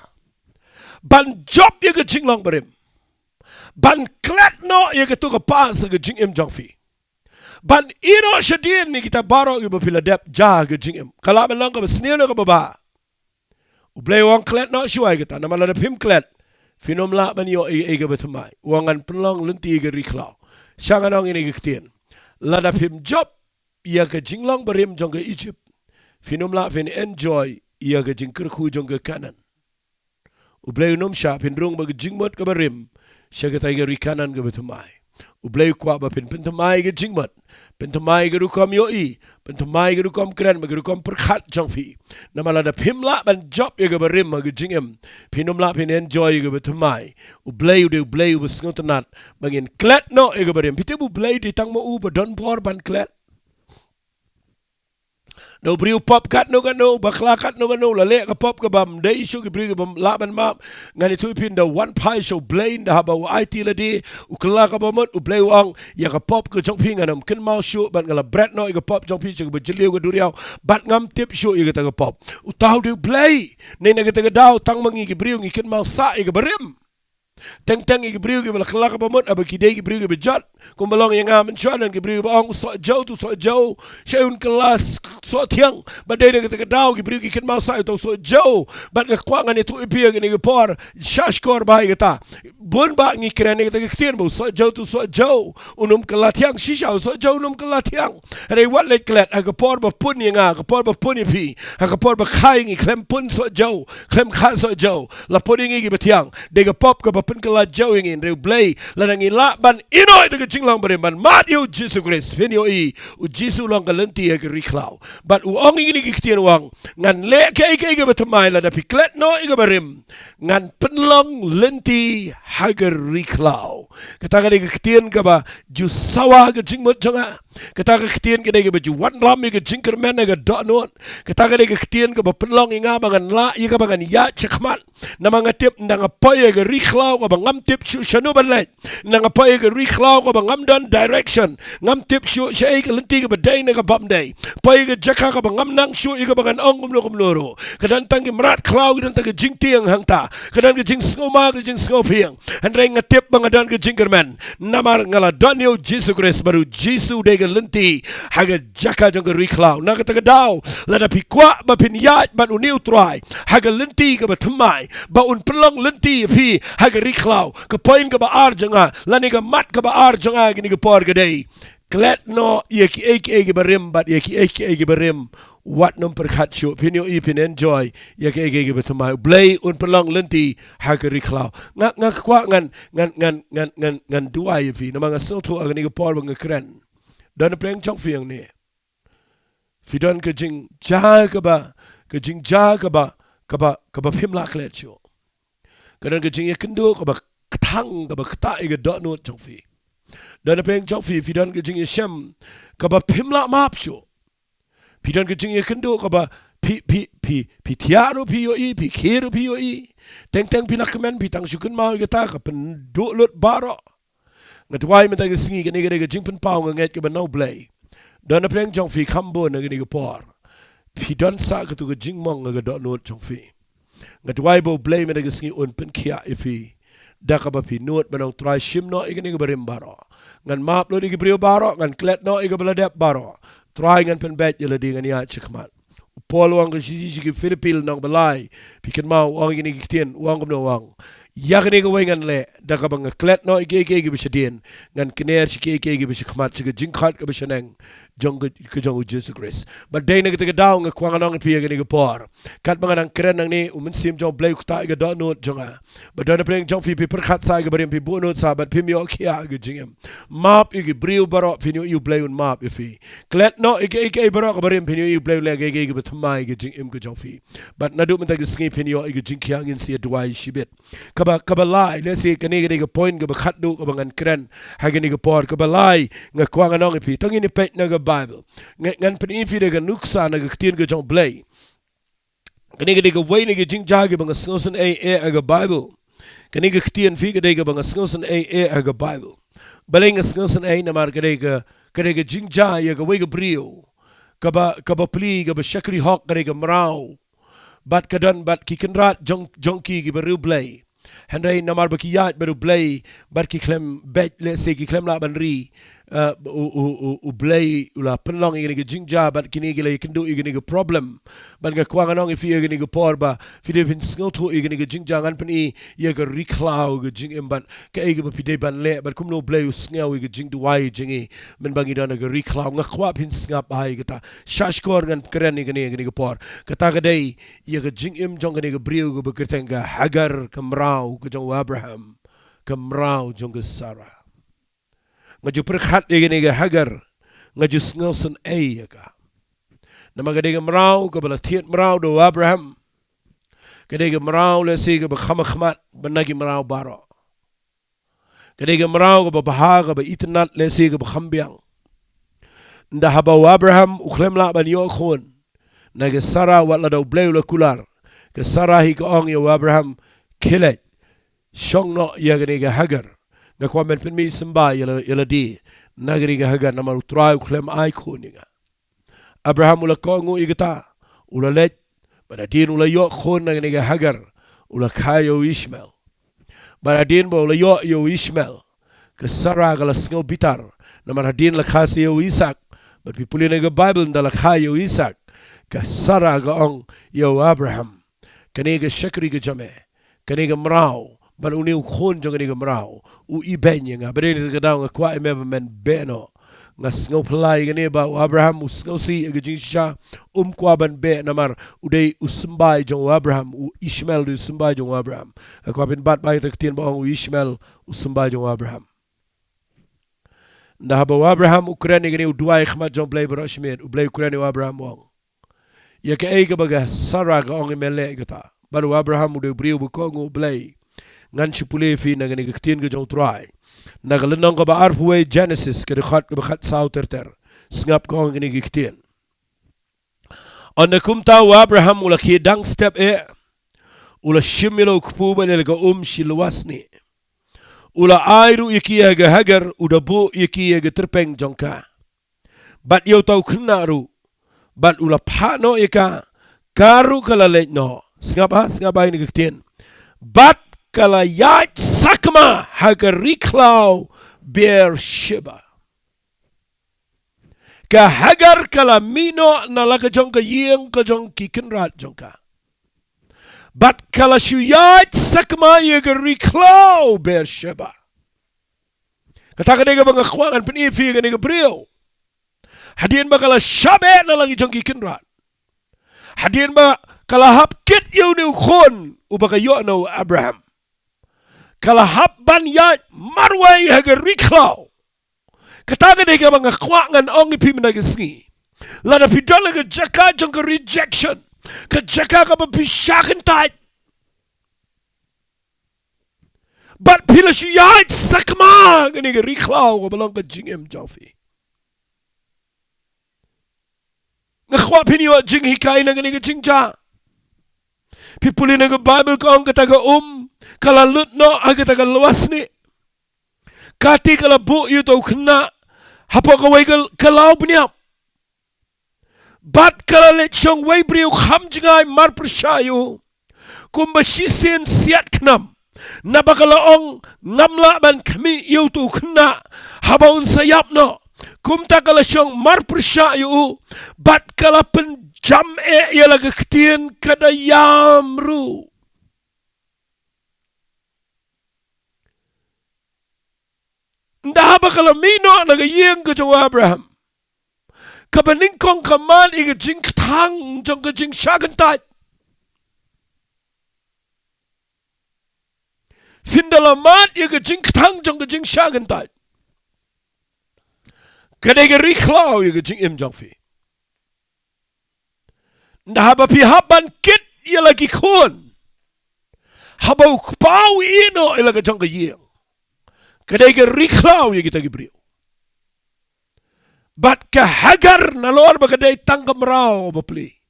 ban jop ïa ka jinglong barim, ban klet noh ïa kato ka pass ha ka jingim jong phi, ban ïehnoh shadien ïa kita baroh kiba phi la dep jia ha ka jingim, ka lah ban long kaba sniew ne kaba bah. U Blei u ong klet noh shuwa ïa kata, namar lada phim klet, phin ym lah ban ïoh ei ei kaba thymmai. U ong ngan pynlong lynti ïa ka ri khlaw. Sha ngan ong ïa kane ka ktien. Lada phim jop ïa ka jinglong barim jong ka Egypt, phin ym lah phin enjoy ïa ka jingkyrkhu jong ka Kanaan. U Blei un ym shah, phin rung bad ka jingmut kaba rim. sha kata ka ri Kanaan kaba thymmai. U Blei u kwah ba phin pynthymmai ka jingmut, pynthymmai ka rukom ïohi, pynthymmai ka rukom kren, ka rukom pyrkhat jong phi. Namar lada phim lah ban jop ïa kaba rim ha ka jingim, phin ym lah phin enjoy ïa kaba thymmai. U Blei u dei U Blei uba sngewtynnad ba ngin klet noh ïa kaba rim. Phi tip U Blei u dei tang ma u ba don bor ban klet. Da u briew u pop katno katno, u bakla katno katno, u la leh ka pop kaba ym dei shuh, ki briew kiba ym lah ban map. Ngan ïathuh ïa phi, ynda u wan phai sha U Blei, ynda haba u aiti lade, u kylla kaba mut, U Blei u ong, ïa ka pop ka jong phi ngan ym kynmaw shuh, bad nga la bret noh ïa ka pop jong phi sha kaba jylliew ka duriaw, bad ngam tip shuh ïa kata ka pop. Uta u dei U Blei. Hynrei na kata ka daw tang ma ngi ki briew ngi kynmaw sah ïa kaba rim. Teng teng ïa ki briew kiba la kylla kaba mut, haba ki dei ki briew kiba jot. Kumba long ïa nga mynshuwa, don ki briew kiba ong, u soh jew, uta u soh jew. Shaei un kylla s-, soh thiang. Bad dei na kata ka daw ki briew ki kynmaw sah ïa uta u soh jew. Bad nga kwah ngan ïathuh ïa phi ha kane ka por, sngap shkor bha ïa kata. Bun bah ngi kren ïa kata ka ktien ba u soh jew, uta u soh jew, un ym kylla thiang. Shisha u soh jew un ym kylla thiang. Hynrei wat leit klet, ha ka por ba pun ïa nga, ha ka por ba pun ïa phi, ha ka por ba kha ïa ngi, khlem pun soh jew, khlem kha soh jew, la pun ïa ngi kiba thiang. Dei ka pop kaba pynkylla jew ïa ngi. Hynrei U Blei, lada ngi lah ban ïehnoh ïa ka jinglong barim, ban mad ïa U Jisu Khrist, phin ïohi U Jisu u long ka lynti ha ka ri khlaw. Bad u ong ïa kine ki ktien, u ong, ngan leh kaei kaei kaba thymmai, lada phi klet noh ïa kaba rim, ngan pynlong lynti ha ka ri khlaw. Kata ka dei ka ktien kaba ju sawa ha ka jingmut jong nga. Kata ka ktien ka dei kaba ju wanlam ïa ka jingkyrmen ha ka dohnud. Kata ka dei ka ktien kaba pynlong ïa nga ba ngan lah ïa kaba ngan ïaid shakhmat. Namar nga tip, ynda nga poi ha ka ri khlaw kaba ngam tip shuh shano ban leit, ynda nga poi ha ka ri khlaw kaba ngam don direction, ngam tip shuh shaei ka lynti kaba dei ne kaba ym dei, poi ha ka jaka kaba ngam nang shuh ïa kaba ngan ong kumno kumno ruh. Ka don tang ki mrad khlaw, ka don tang ka jingtieng hangta, ka don ka jingsngewma, ka jingsngewphieng. Hynrei nga tip ba nga don ka jingkyrmen, namar nga la don ïa U Jisu Khrist, bad U Jisu u dei ka lynti ha ka jaka jong ka ri khlaw. Na kata ka daw, lada phi kwah ba phin ïaid bad une U Trai ha ka lynti kaba thymmai, ba un pynlong lynti ïa phi ha ka ri khlaw, ka point kaba ar jong nga, lane ka mat kaba ar jong nga ha kane ka por ka dei, klet noh ïa kiei kiei kiba rim, bad ïa kiei kiei kiba rim, wat nym pyrkhat shuh, phin ïohi, phin enjoy ïa kiei kiei kiba thymmai. U Blei un pynlong lynti ha ka ri khlaw. Nga, nga kwah ngan, ngan, ngan, ngan, ngan, ngan duwai ïa phi, namar nga sngewthuh ha kane ka por ba nga kren, don napdeng jong phi hangne, phi don ka jingjia kaba, ka jingjia kaba, kaba, kaba phim lah klet shuh. Ka don ka jingïakynduh kaba ktah, kaba ktah ïa ka dohnud jong phi. Don napdeng jong phi, phi don ka jingïashem kaba phim lah map shuh. Phi don ka jingïakynduh kaba phi, phi, phi, phi thiah ruh phi ïohi, phi khie ruh phi ïohi. Teng teng phi la kmen, phi tang shu kynmaw ïa kata, ka pynduh lut baroh. Nga duwai mynta ka sngi, kane ka dei ka jingpynpaw nga ngeit kaba na U Blei. Don napdeng jong phi kham bun ha kane ka por, phi don sa katto ka jingmong ha ka dohnud jong phi. Nga duwai ba U Blei mynta ka sngi un pynkhiah ïa phi da kaba phi nud ban ong, Trai, shim noh ïa kane kaba rim baroh. Ngan map lut ïa ki briew baroh, ngan klet noh ïa kaba la dep baroh. Trai, ngan pynbeit ïa lade, ngan ïaid shakhmat. U Paul u ong ka shithi sha ki Philippi lynnong ba lai, phi kynmaw, u ong ïa kine ki ktien, u ong kumno, u ong, ïa kane kawei ngan leh, da kaba nga klet noh ïa kiei kiei kiba shadien, ngan kner sha kiei kiei kiba shakhmat, sha ka jingkhot kaba shaneng jong ka, ka jong U Jisu Khrist. Bad dei na kata ka daw nga kwah ngan ong ïa phi ha kane ka por, katba nga dang kren nangne, U Mynsiem jong U Blei u ktah ïa ka dohnud jong nga. Bad don napdeng jong phi, phi pyrkhat sa ïa kaba rim, phi buh nud sa, bad phim ïoh khiah ha ka jingim. Map ïa ki briew baroh, phin ïohi U Blei un map ïa phi. Klet noh ïa kiei kiei baroh kaba rim, phin ïohi U Blei u leh kiei kiei kiba thymmai ha ka jingim ka jong phi. Bad naduh mynta ka sngi phin ïoh ïa ka jingkhiah, ngin sa ïa duwai shibit. Kaba, kaba lai, lehse kane ka dei ka point kaba khatduh kaba ngan kren ha kane ka por. Kaba lai, nga kwah ngan ong ïa phi, to ngin ïa peit na ka Bible. Nga, ngan pyni ïa phi da ka nuksa na ka ktien ka jong U Blei. Kane ka dei kawei na ki jingjia kiba nga sngewsynei eh ha ka Bible. Kane ka ktien phi ka dei kaba nga sngewsynei eh ha ka Bible. Balei nga sngewsynei? Namar ka dei ka, ka dei ka jingjia ïa kawei ka briew kaba, kaba pli, kaba shakri hok, ka dei ka mraw. Bad ka don bad ki kynrad jong, jong ki kiba riewblei. Hynrei namar ba ki ïaid bad U Blei, bad ki khlem beit, lehse ki khlem lah ban ri, eh, U, U, U, U Blei u la pynlong ïa kane ka jingjia, bad kine ki la ïakynduh ïa kane ka problem. Bad nga kwah ngan ong ïa phi ha kane ka por ba phi dei phin sngewthuh ïa kane ka jingjia, ngan pyni ïa ka ri khlaw ka jingim bad kaei kaba phi dei ban leh, bad kumno U Blei u sngew ïa ka jingduwai jong ngi mynba ngi don ha ka ri khlaw. Nga kwah phin sngap bha ïa kata. Sngap shkor, ngan kren ïa kane ha kane ka por. Kata ka dei ïa ka jingim jong kane ka briew kaba kyrteng ka Hagar, ka mraw ka jong u Abraham. ka mraw jong ka Sarah. Nga ju pyrkhat ïa kane ka Hagar, nga ju sngewsynei ïa ka. Namar ka dei ka mraw kaba la thied mraw da u Abraham. Ka dei ka mraw lehse kaba kham khmat ban na ki mraw baroh. Ka dei ka mraw kaba bha, kaba itynnad, lehse kaba kham biang. Ynda haba u Abraham u khlem lah ban ïoh khun na ka Sarah, wat lada U Blei u la kular, ka Sarah hi ka ong ïa u Abraham, khie leit shong noh ïa kane ka Hagar. Nga kwah ban pynmih symbai ïa la, ïa lade na kane ka Hagar, namar U Trai u khlem ai khun ïa nga. Abraham u la kohnguh ïa kata, u la leit, bad hadien u la ïoh khun na kane ka Hagar, u la kha ïa u Ishmael. Bad hadien ba u la ïoh ïa u Ishmael, ka Sarah ka la sngew bitar, namar hadien la kha sa ïa u Isaak. Bad phi pule na ka Baibl, ynda la kha ïa u Isaak, ka Sarah ka ong ïa u Abraham, kane ka shakri ka jong me, kane ka mraw, bad une u khun jong kane ka mraw, u ibeiñ ïa nga. Bad ïa kane ka daw nga kwah ïa me ba men beh noh. Nga sngewphylla ïa kane ba u Abraham u sngewsih ïa ka jingshisha, um kwah ban beh namar u dei u symbai jong u Abraham, u Ishmael u dei u symbai jong u Abraham. Nga kwah pynbat ba ïa ka ktien ba ong u Ishmael u symbai jong u Abraham. Ynda haba u Abraham u kren ïa kane u duwai ha khmat jong U Blei baroh shi miet, U Blei u kren ïa u Abraham u ong, ïa kaei kaba ka Sarah ka ong ïa me leh kata. Bad u Abraham u dei u briew ba kohnguh Blei. Ngan shu pule ïa phi na kane ka ktien ka jong U Trai, na ka lynnong kaba arphew wei Genesis, ka dkhot kaba khatsaw ter ter. Sngap ka ong kane ka ktien. Ynda kumta u Abraham u la khie dang step eh, u la shim ïa la u kpu bad ïa la ka um shi lwasnieh. U la ai ruh ïa ki ha ka Hagar, u da buh ïa ki ha ka tyrpeng jong ka. Bad ïa uta u khynnah ruh, bad u la phah noh ïa ka, ka ruh ka la leit noh. Sngap ha, sngap ha ïa kane ka ktien. Bad ka la ïaid sakma ha ka ri khlaw Beersheba. Ka Hagar ka la mih noh na la ka jong ka ïing ka jong ki kynrad jong ka. Bad ka la shu ïaid sakma ïa ka ri khlaw Beersheba. Kata ka dei kaba nga kwah ngan pyni ïa phi ïa kane ka briew. Hadien ba ka la shah beh na la ki jong ki kynrad, hadien ba ka la hap kit ïa une u khun uba ka ïoh na u Abraham, ka la hap ban ïaid marwei ha ka ri khlaw. Kata ka dei kaba nga kwah ngan ong ïa phi mynta ka sngi. Lada phi don ha ka jaka jong ka rejection, ka jaka kaba phi shah kyntait, bad phi la shu ïaid sakma ha kane ka ri khlaw kaba long ka jingim jong phi, nga kwah phin ïoh jinghikai na kane ka jingjia. Phi pule na ka Baibl ka ong kata ka um ka la lut noh ha kata ka lwasnieh. Kata ka la buh ïa uta u khynnah hapoh kawei ka, ka law bniap. Bad ka la leit shong wei briew kham jngai mar pyrshah ïa u kumba shisien siat khnam. Naba ka la ong, ngam lah ban khmih ïa uta u khynnah haba un sa ïap noh. Kumta ka la shong mar pyrshah ïa u, bad ka la pynjam eh ïa la ka ktien ka da ïam ruh. Ynda haba ka la mih noh na ka ïing ka jong u Abraham, kaba nyngkong ka mad ïa ka jingkthang jong ka jingshah kyntait. Phin da la mad ïa ka jingkthang jong ka jingshah kyntait, ka dei ka ri khlaw ïa ka jingim jong phi. Ynda haba phi hap ban kit ïa la ki khun, haba u kpa u ïeh noh ïa la ka jong ka ïing, ka dei ka ri khlaw ïa kita ki briew. Bad ka Hagar, nalor ba ka dei tang ka mraw ba plie,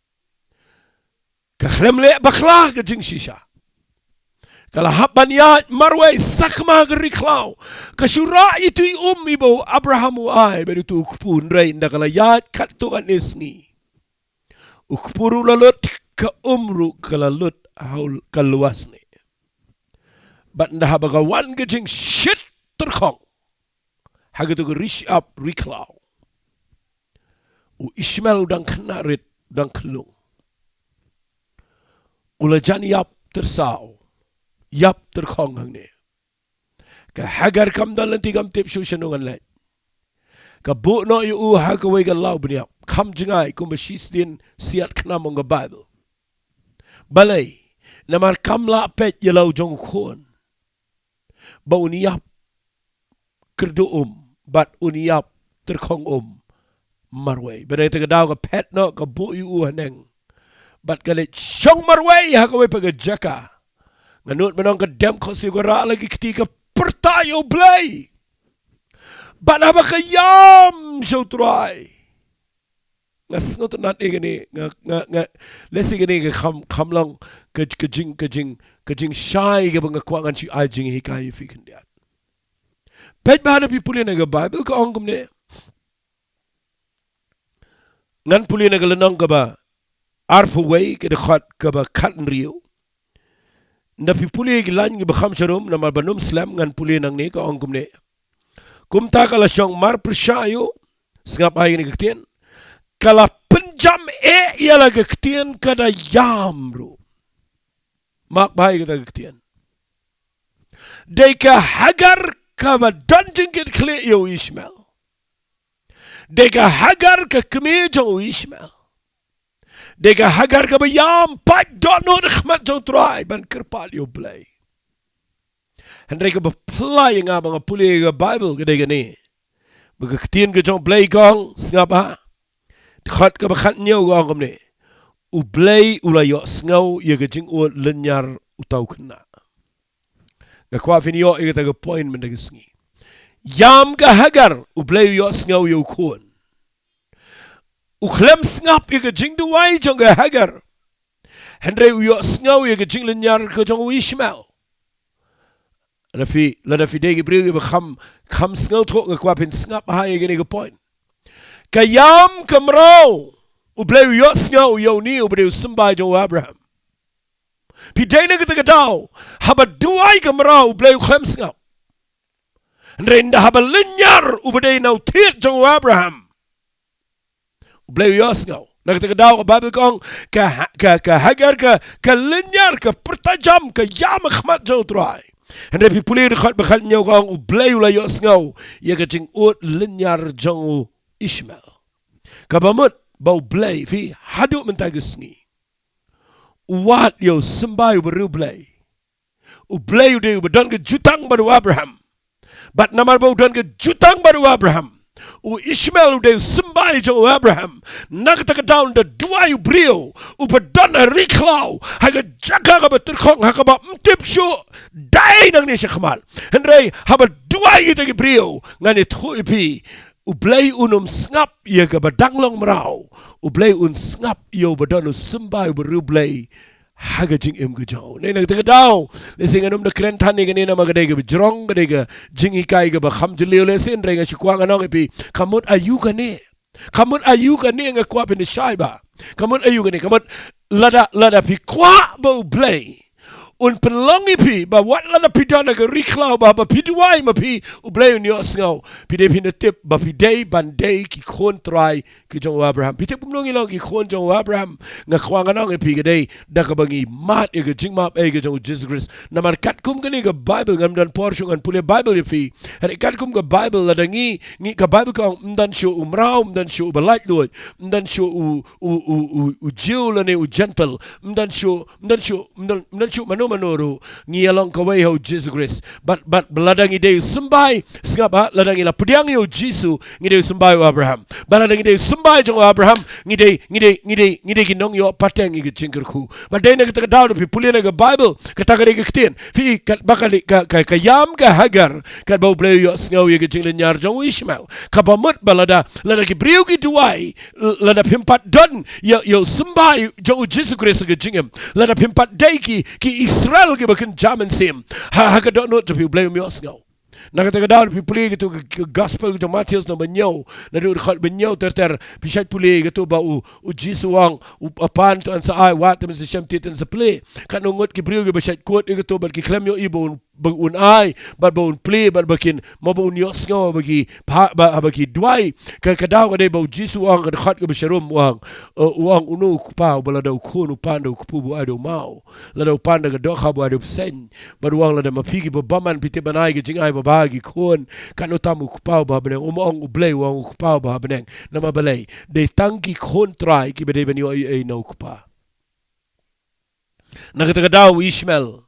ka khlem leh bakla ka jingshisha. Ka la hap ban ïaid marwei sakma ka ri khlaw. Ka shu rah ïa itu i um iba u Abraham u ai bad itu u kpu, hynrei ynda ka la ïaid katto katne sngi, u kpu ruh u la lut, ka um ruh ka la lut ha u, ka lwasnieh. Bad ynda haba ka wan ka jingshit tyrkhong ha katu ka ri shyiap ri khlaw, u Ishmael u dang khynnah rit, u dang khyllung, u la jan ïap tyrsaw, ïap tyrkhong hangne. Ka Hagar kam don lynti, kam tip shuh shano ngan leit. Ka buh noh ïa u ha kawei ka law bniap kham jngai kumba shisien siat khnam, ong ka Baibl. Balei? Namar kam lah peit ïa la u jong u khun. ba un ïap kyrduh um, bad un ïap tyrkhong um marwei. Bad na kata ka daw ka phet noh ka buh ïa u haneng, bad ka leit shong marwei ha kawei pat ka jaka. Nga nud ban ong ka dem khohsiew ka rah la ki kti ka pyrta ïa U Blei. Bad haba ka ïam sha U Trai. Nga sngewtynnat ïa kane, nga, nga, nga, lehse kane ka kham, kham long ka, ka jing, ka jing, ka jingshai kaba nga kwah ngan shu ai jinghikai ïa phi khyndiat. Peit bha, lada phi pule na ka Baibl ka ong kumne. Ngan pule na ka lynnong kaba arphew wei, ka dkhot kaba khathynriew. Lada phi pule ki lain kiba kham sharum, namar ban ym slem, ngan pule nangne, ka ong kumne. Kumta ka la shong marpyrshah ïa u, sngap bha ïa kane ka ktien. Ka la pynjam eh ïa la ka ktien, ka da ïam ruh. Mark bha ïa kata ka ktien. Dei ka Hagar kaba don jingkitkhlieh ïa u Ishmael. Dei ka Hagar ka kmie jong u Ishmael. Dei ka Hagar kaba ïam, pait dohnud ha khmat jong U Trai ban kyrpad ïa U Blei. Hynrei kaba phylla ïa nga ba nga pule ïa ka Baibl ka dei kane. Ba ka ktien ka jong U Blei ka ong, sngap bha. Dkhot kaba khathynñiew ka ong kumne. U Blei u la ïohsngew ïa ka jingud lynñiar uta u khynnah. Nga kwah phin ïoh ïa kata ka point mynta ka sngi. Ïam ka Hagar, U Blei u ïohsngew ïa u khun. U khlem sngap ïa ka jingduwai jong ka Hagar. Hynrei u ïohsngew ïa ka jinglynñiar ka jong u Ishmael. Lada phi, lada phi dei ki briew kiba kham, kham sngewthuh, nga kwah phin sngap bha ïa kane ka point. Ka ïam ka mraw, U Blei u ïohsngew ïa une uba dei u symbai jong u Abraham. Phi dei na kata ka daw, haba duwai ka mraw U Blei u khlem sngap. Hynrei ynda haba lynñiar uba dei na u thied jong u Abraham, U Blei u ïohsngew. Na kata ka daw ka Baibl ka ong, ka Ha-, ka, ka Hagar ka, ka lynñiar, ka pyrta jam, ka ïam ha khmat jong U Trai. Hynrei phi pule dkhot ba khathynñiew ka ong U Blei u la ïohsngew ïa ka jingud lynñiar jong u Ishmael. Kaba mut ba U Blei, phi, haduh mynta ka sngi, u wad ïa u symbai uba riewblei. U Blei u dei uba don ka jutang bad u Abraham. Bad namar ba u don ka jutang bad u Abraham, u Ishmael u dei u symbai jong u Abraham. Na kata ka daw ynda duwai u briew uba don ha ri khlaw, ha ka jaka kaba tyrkhong, ha kaba ym tip shuh, dei nangne shakhmat. Hynrei haba duwai kita ki briew, ngan ïathuh ïa phi, U Blei un ym sngap ïa kaba dang long mraw. U Blei un sngap ïa uba don u symbai uba riewblei ha ka jingim ka jong u. Nangta ka daw, lehse ngan ym da kren than ïa kane namar ka dei kaba jrong, ka dei ka jinghikai kaba kham jylliew lehse, hynrei nga shu kwah ngan ong ïa phi, ka mut aïu kane. Ka mut aïu kane, nga kwah phin da shai bha. Ka mut aïu kane, ka mut lada, lada phi kwah ba U Blei un pynlong ïa phi ba wat lada phi don ha ka ri khlaw, ba, ba phi duwai ma phi, U Blei un ïohsngew. Phi dei phin da tip ba phi dei ban dei ki khun trai ki jong u Abraham. Phi tip kumno ngi long ki khun jong u Abraham? Nga kwah ngan ong ïa phi, ka dei da kaba ngi mad ïa ka jingmap ei ka jong u Jisu Khrist. Namar katkum kane ka Baibl, ngam don por shuh ngan pule Baibl ïa phi. Hynrei katkum ka Baibl, lada ngi, ngi, ka Baibl ka ong, ym don shuh u mraw, ym don shuh uba laitluid, ym don shuh u, u, u, u, u Jiw lane u Jentil, ym don shuh, ym don shuh, ym don, ym don shuh mano mano ruh, ngi ïalong kawei ha u Jisu Khrist. Bad, bad, bad lada ngi dei u symbai, sngap ha, lada ngi la pdiang ïa u Jisu, ngi dei u symbai u Abraham. Bad lada ngi dei u symbai jong u Abraham, ngi dei, ngi dei, ngi dei, ngi dei ki nongïoh pateng ïa ka jingkyrkhu. Bad dei na kata ka daw, lada phi pule na ka Baibl, kata ka dei ka ktien. Phi, ka, ba ka, ka, ka, ka ïam ka Hagar, katba U Blei u ïohsngew ïa ka jinglynñiar jong u Ishmael. Kaba mut ba lada, lada ki briew ki duwai, lada phim pat don ïa, ïa u symbai jong u Jisu Khrist ha ka jingim, lada phim pat dei ki, ki Israel kiba kynja mynsiem, ha, ha ka dohnud jong phi, U Blei um ïohsngew. Na kata ka daw, phi pule katu ka, ka gospel ka jong u Mathaios lynnong ba hynñiew, naduh dkhot ba hynñiew ter ter, phi shait pule katu ba u, u Jisu u ong, u Kpa, to yn sa ai, wat te men sa shem, thied te yn sa plie. Katno ngut ki briew kiba shait kut ïa katu bad ki khlem ïohi ba un ba un ai, bad ba un plie, bad ba kin, mo ba un ïohsngew, ba ki, ba, ba, ba ki duwai. Ka, ka daw ka dei ba u Jisu u ong, ka dkhot kaba sharum u ong, eh, u ong, uno u kpa, uba lada u khun u pan da u kpu ba u ai da u maw. Lada u pan da ka dohkha ba u ai da u bseiñ. Bad u ong lada ma phi kiba bymman phi tip ban ai ka jingai babha ha ki khun, katno tam u Kpa uba ha bneng, um ong U Blei, u ong u Kpa uba ha bneng. Namar balei? Dei tang ki khun trai kiba dei ban ïoh ei ei na u Kpa. Na kata ka daw u Ishmael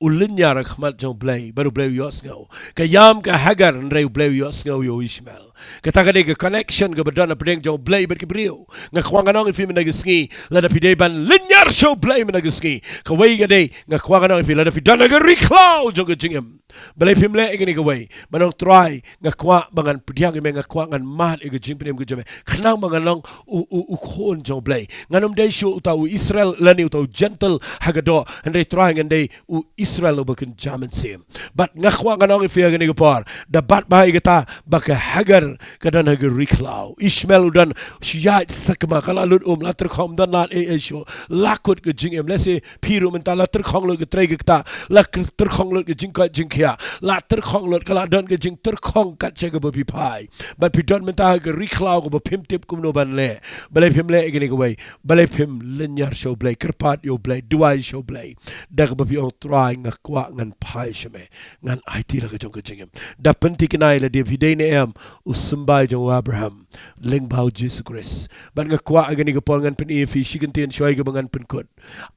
u lynñiar ha khmat jong u Blei, bad u Blei u ïohsngew. Ka ïam ka Hagar, hynrei u Blei u ïohsngew ïa u Ishmael. Kata ka dei ka connection kaba don hapdeng jong u Blei bad ki briew. Nga kwah ngan ong ïa phi mynta ka sngi, lada phi dei ban lynñiar sha u Blei mynta ka sngi, kawei ka dei, nga kwah ngan ong ïa phi, lada phi don ha ka ri khlaw jong ka jingim, balei phim leh ïa kane kawei? Ban ong, Trai, nga kwah ba ngan pdiang ïa me, nga kwah ngan mad ïa ka jingpynim ka jong me, khnang ba ngan long u, u, u khun jong u Blei. Ngan ym dei shuh uta u Israel lane uta u Gentile ha ka doh, hynrei Trai, ngan dei u Israel uba kynja mynsiem. Bad nga kwah ngan ong ïa phi ha kane ka por, da bat bha ïa kata ba ka Hagar ka don ha ka ri khlaw, Ishmael u don shu ïaid sakma, ka la lut um, la tyrkhong, ym don lad ei ei shuh, la kut ka jingim. Lehse phi ruh mynta la tyrkhong lut ka trei ka ktah, la tyrkhong lut ka jingkoit jingkhiah, la tyrkhong lut, ka la don ka jingtyrkhong kat sha kaba phi phai. Bad phi don mynta ha ka ri khlaw kaba phim tip kumno ban leh. Balei phim leh ïa kane kawei? Balei phim lynñiar sha u Blei, kyrpad ïa u Blei, duwai sha u Blei, da kaba phi ong, Trai, nga kwah ngan phai sha me, ngan aiti la ka jong ka jingim. Da pynthikna ïa lade, phi dei ne em u symbai jong u Abraham lyngba u Jisu Khrist. Bad nga kwah ha kane ka por ngan pyni ïa phi shi kyntien shuwa ïa kaba ngan pynkut.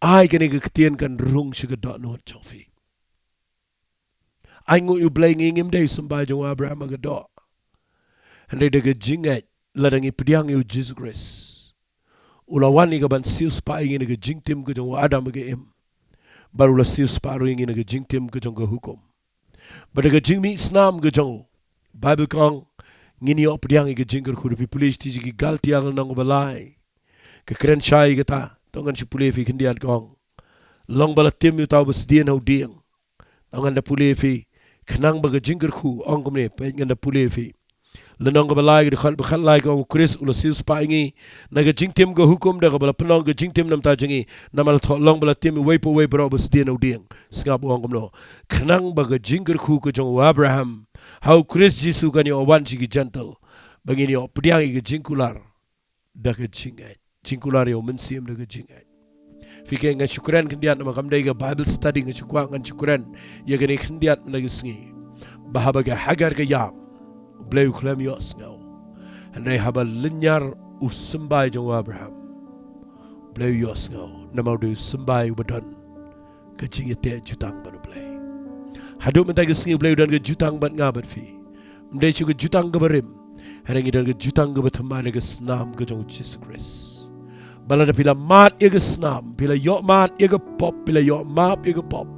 Ai kane ka ktien kan rung sha ka dohnud jong phi. Ai nguh ïa u Blei, ngi ngim dei u symbai jong u Abraham ha ka doh, hynrei da ka jingngeit, lada ngi pdiang ïa u Jisu Khrist, u la wan ïa kaban siewspah ïa ngi na ka jingtim ka jong u Adam ha ka im, bad u la siewspah ruh ïa ngi na ka jingtim ka jong ka hukum. Bad da ka jingmih snam ka jong u, Baibl ka ong, ngin ïoh pdiang ïa ka jingkyrkhu. Da phi pule sha ki Galtia lynnong ba lai, ka kren shai ïa kata, to ngan shu pule ïa phi khyndiat, ka ong, long ba la tim ïa uta uba sdien ha u dieng. To ngan da pule ïa phi, khnang ba ka jingkyrkhu, ong kumne, peit, ngan da pule ïa phi. Lynnong kaba lai, ka dkhot ba khatlai, ka ong, u Khrist u la siewspah ïa ngi na ka jingtim ka hukum, da kaba la pynlong ka jingtim na ka bynta jong ngi, namar la thoh, long ba la tim iwei pa iwei baroh ba sdien ha u dieng. Sngap, u ong kumno? Khnang ba ka jingkyrkhu ka jong u Abraham ha u Khrist Jisu kan ïoh wan sha ki Jentil, ba ngin ïoh pdiang ïa ka jingkular da ka jingngeit. Jingkular ïa u Mynsiem da ka jingngeit. Phi, nga shu kren khyndiat namar kam dei ka Bible study, nga shu kwah ngan shu kren ïa kane khyndiat mynta ka sngi, ba haba ka Hagar ka ïam, u Blei u khlem ïohsngew. Hynrei haba lynñiar u symbai jong u Abraham, u Blei u ïohsngew, namar u dei u symbai uba don ka jingïateh jutang bad u Blei. Haduh mynta ka sngi u Blei u don ka jutang bad nga bad phi. Ym dei shuh ka jutang kaba rim, hynrei ngi don ka jutang kaba thymmai da ka snam ka jong u Jisu Khrist. Ba lada phi la mad ïa ka snam, phi la ïoh mad ïa ka pop, phi la ïoh map ïa ka pop,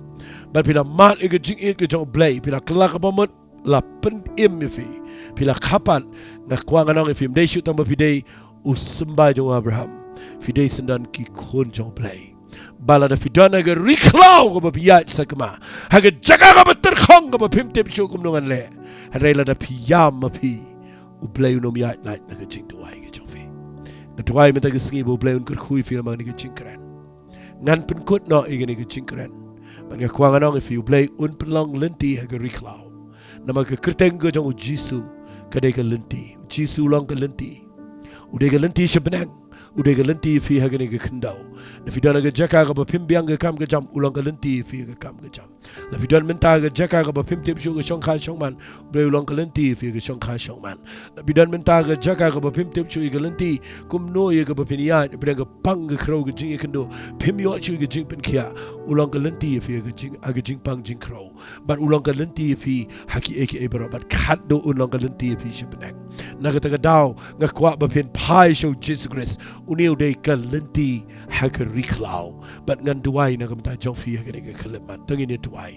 bad phi la mad ïa ka jingïeit ka jong u Blei, phi la kylla kaba mut, la pynim ïa phi, phi la kha pat, nga kwah ngan ong ïa phi, ym dei shuh tang ba phi dei u symbai jong u Abraham, phi dei syndon ki khun jong u Blei. Ba lada phi don ha ka ri khlaw kaba phi ïaid sakma, ha ka jaka kaba tyrkhong kaba phim tip shuh kumno ngan leh, hynrei lada phi ïam ma phi, u Blei un ym ïaid lait na ka jingduwai ka jong phi. Nga duwai mynta ka sngi ba u Blei un kyrkhu ïa phi namar kane ka jingkren. Ngan pynkut noh ïa kane ka jingkren, bad nga kwah ngan ong ïa phi, u Blei un pynlong lynti ha ka ri khlaw. Namar ka kyrteng ka jong u Jisu ka dei ka lynti. U Jisu u long ka lynti. U dei ka lynti sha bneng. U dei ka lynti ïa phi ha kane ka khyndew. Da phi don ha ka jaka kaba phim biang ka kam ka jam, u long ka lynti ïa phi ha ka kam ka jam. Da phi don mynta ha ka jaka kaba phim tip shuh ka shongkha shongman, u Blei u long ka lynti ïa phi ha ka shongkha shongman. Da phi don mynta ha ka jaka kaba phim tip shuh ïa ka lynti, kumno ïa kaba phin ïaid, pdeng ka pang ka khrew ka jingïakynduh, phim ïoh shuh ïa ka jingpynkhiah, u long ka lynti ïa phi ha ka jing, ha ka jingpang jingkhrew. Bad u long ka lynti ïa phi ha kiei kiei baroh, bad khatduh un long ka lynti ïa phi sha bneng. Na kata ka daw nga kwah ba phin phai sha u Jisu Khrist. Une u dei ka lynti ha ka ri khlaw. Bad ngan duwai na ka bynta jong phi ha kane ka khyllipmat. To ngin ïa duwai.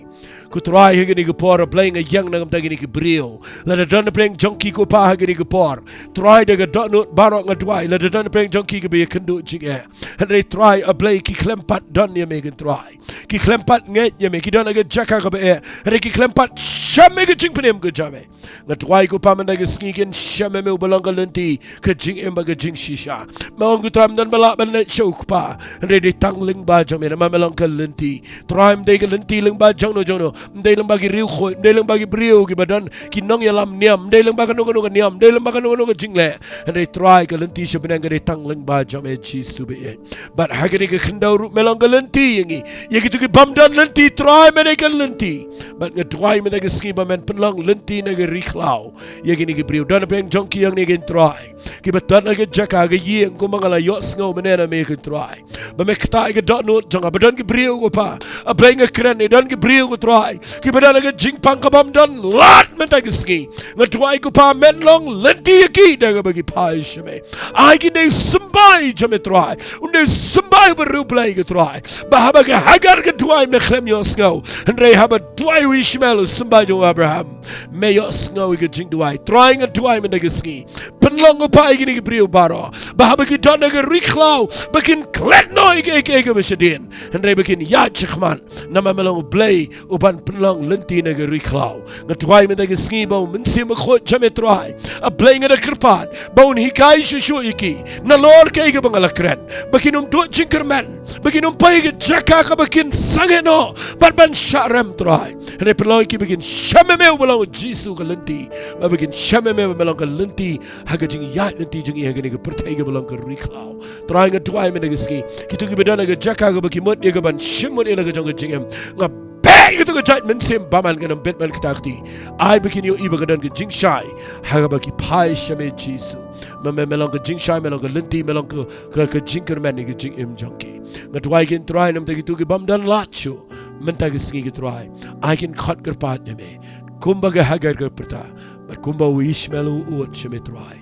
Ko Trai, ha kane ka por, A Blei, nga ïeng na ka bynta kine ki briew. Lada don hapdeng jong ki, ko Pa, ha kane ka por, Trai, da ka dohnud baroh nga duwai, lada don hapdeng jong ki kiba ïakynduh jingeh, hynrei Trai, A Blei, ki khlem pat don ïa me, ko Trai. Ki khlem pat ngeit ïa me, ki don ha ka jaka kaba eh, hynrei ki khlem pat shem ïa ka jingpynim ka jong me. Nga duwai, ko Pa, mynta ka sngi kin shem ïa me uba long ka lynti, ka jingim bad ka jingshisha. Me ong, ko Trai, ym don ba lah ban leit sha u Kpa, hynrei dei tang lyngba jong me, namar me long ka lynti. Trai, ym dei ka lynti lyngba jongno jongno, ym dei lyngba ki riewkhuid, ym dei lyngba ki briew kiba don ki nongïalam niam, ym dei lyngba kano kano ka niam, ym dei lyngba kano kano ka jingleh, hynrei Trai, ka lynti sha bneng ka dei tang lyngba jong me, Jisu ba ïeit. Bad ha kane ka khyndew ruh me long ka lynti ïa ngi, ïa kito bym don lynti, Trai me dei ka lynti. Bad nga duwai mynta ka sngi ba men pynlong lynti na ka ri khlaw ïa kine ki briew. Don napdeng jong ki ïa kine ki, Trai, kiba don ha ka jaka, ka ïing, kumba nga la ïohsngew mynne na me, ko Trai, ba me ktah ïa ka dohnud jong nga. Ba don ki briew, ko Pa, A Blei, nga kren, i don ki briew, ko Trai, kiba don ha ka jingpang ka bym don lad mynta ka sngi. Nga duwai, ko Pa, men long lynti ïa ki da kaba ki phai sha me. Ai kin dei symbai jong me, Trai. Un dei symbai ba riewblei, ko Trai, ba haba ka Hagar ka duwai, me khlem ïohsngew. Hynrei haba duwai u Ishmael, u symbai jong u Abraham, me ïohsngew ïa ka jingduwai. Trai, nga duwai mynta ka sngi, pynlong, ko Pa, ïa kine ki briew baroh, ba haba ki don ha ka ri khlaw, ba kin klet noh ïa ka, ïa ka, ïa kaba shadien, hynrei ba kin ïaid shakhmat. Namar me long U Blei uban pynlong lynti na ka ri khlaw. Nga duwai mynta ka sngi ba U Mynsiem Bakhuid jong me, Trai, A Blei, nga da kyrpad ba un hikai shuh shuh ïa ki, nalor kaei kaba nga la kren, ba kin ym duh jingkyrmen, ba kin ym poi ha ka jaka kaba kin sangeh noh bad ban shah rem, Trai. Hynrei pynlong ïa ki ba kin shem ïa me uba long U Jisu ka lynti, ba, ba kin shem ïa me ba me long ka lynti ha ka jingïaid lynti jong ngi ha kane ka pyrthei kaba long ka ri khlaw. Trai, nga duwai mynta ka sngi, kito kiba don ha ka jaka kaba ki mut ïa ka ban shim mut ïa la ka jong ka jingim, nga beh ïa kato ka jait mynsiem bymman, kan ym bit man ka kti. Ai ba kin ïohi ba ka don ka jingshai ha kaba ki phai sha me, Jisu. Me, me, me long ka jingshai, me long ka lynti, me long ka, ka, ka jingkyrmen ïa ka jingim jong ki. Nga duwai kin, Trai, namar kito ki bym don lad shuh mynta ka sngi, ko Trai, ai kin khot kyrpad na me, kumba ka Hagar ka pyrta, bad kumba u Ishmael u ud sha me, Trai.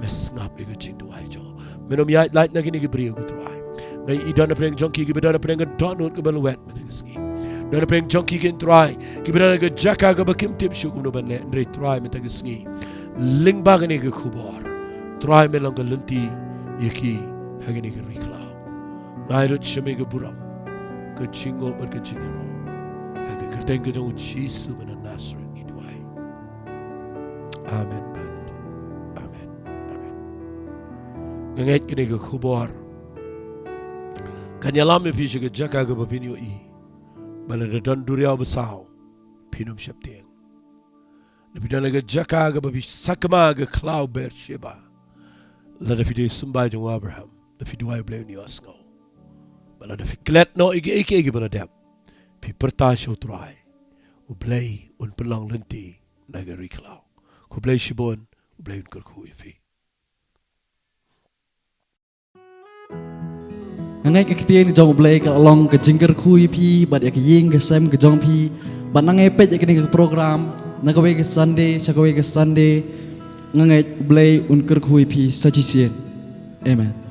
Me sngap ïa ka jingduwai jong, men ym ïaid lait na kine ki briew, ko Trai. Nga i don napdeng jong ki kiba don napdeng ka dohnud kaba lwet mynta ka sngi. Don napdeng jong ki, kin, Trai, kiba don ha ka jaka kaba kim tip shuh kumno ban leh, hynrei, Trai, mynta ka sngi, lyngba kane ka khubor, Trai, me long ka lynti ïa ki ha kane ka ri khlaw. Nga ai lut sha me ka burom, ka jingnguh bad ka jingïaroh, ha ka kyrteng ka jong U Jisu ba na Nasareth ngi duwai. Amen bad amen. Amen. Nga ngeit kane ka khubor kan ïalam ïa phi sha ka jaka kaba phin ïohi ba lada don duriaw basaw, phin ym sheptieng. Lada phi don ha ka jaka kaba phi sakma ha ka khlaw Beersheba, lada phi dei symbai jong u Abraham, lada phi duwai, U Blei un ïohsngew. Bad lada phi klet noh ïa kiei kiei kiba la dep, phi pyrta sha U Trai, U Blei un pynlong lynti na ka ri khlaw. Khublei shibun, U Blei un kyrkhu ïa phi. Nga ngeit ka ktien jong U Blei ka la long ka jingkyrkhu ïa phi bad ïa ka ïing ka sem ka jong phi. Bad nang ïa peit ïa kane ka program na kawei ka Sunday sha kawei ka Sunday. Nga ngeit U Blei un kyrkhu ïa phi sa shisien. Amen.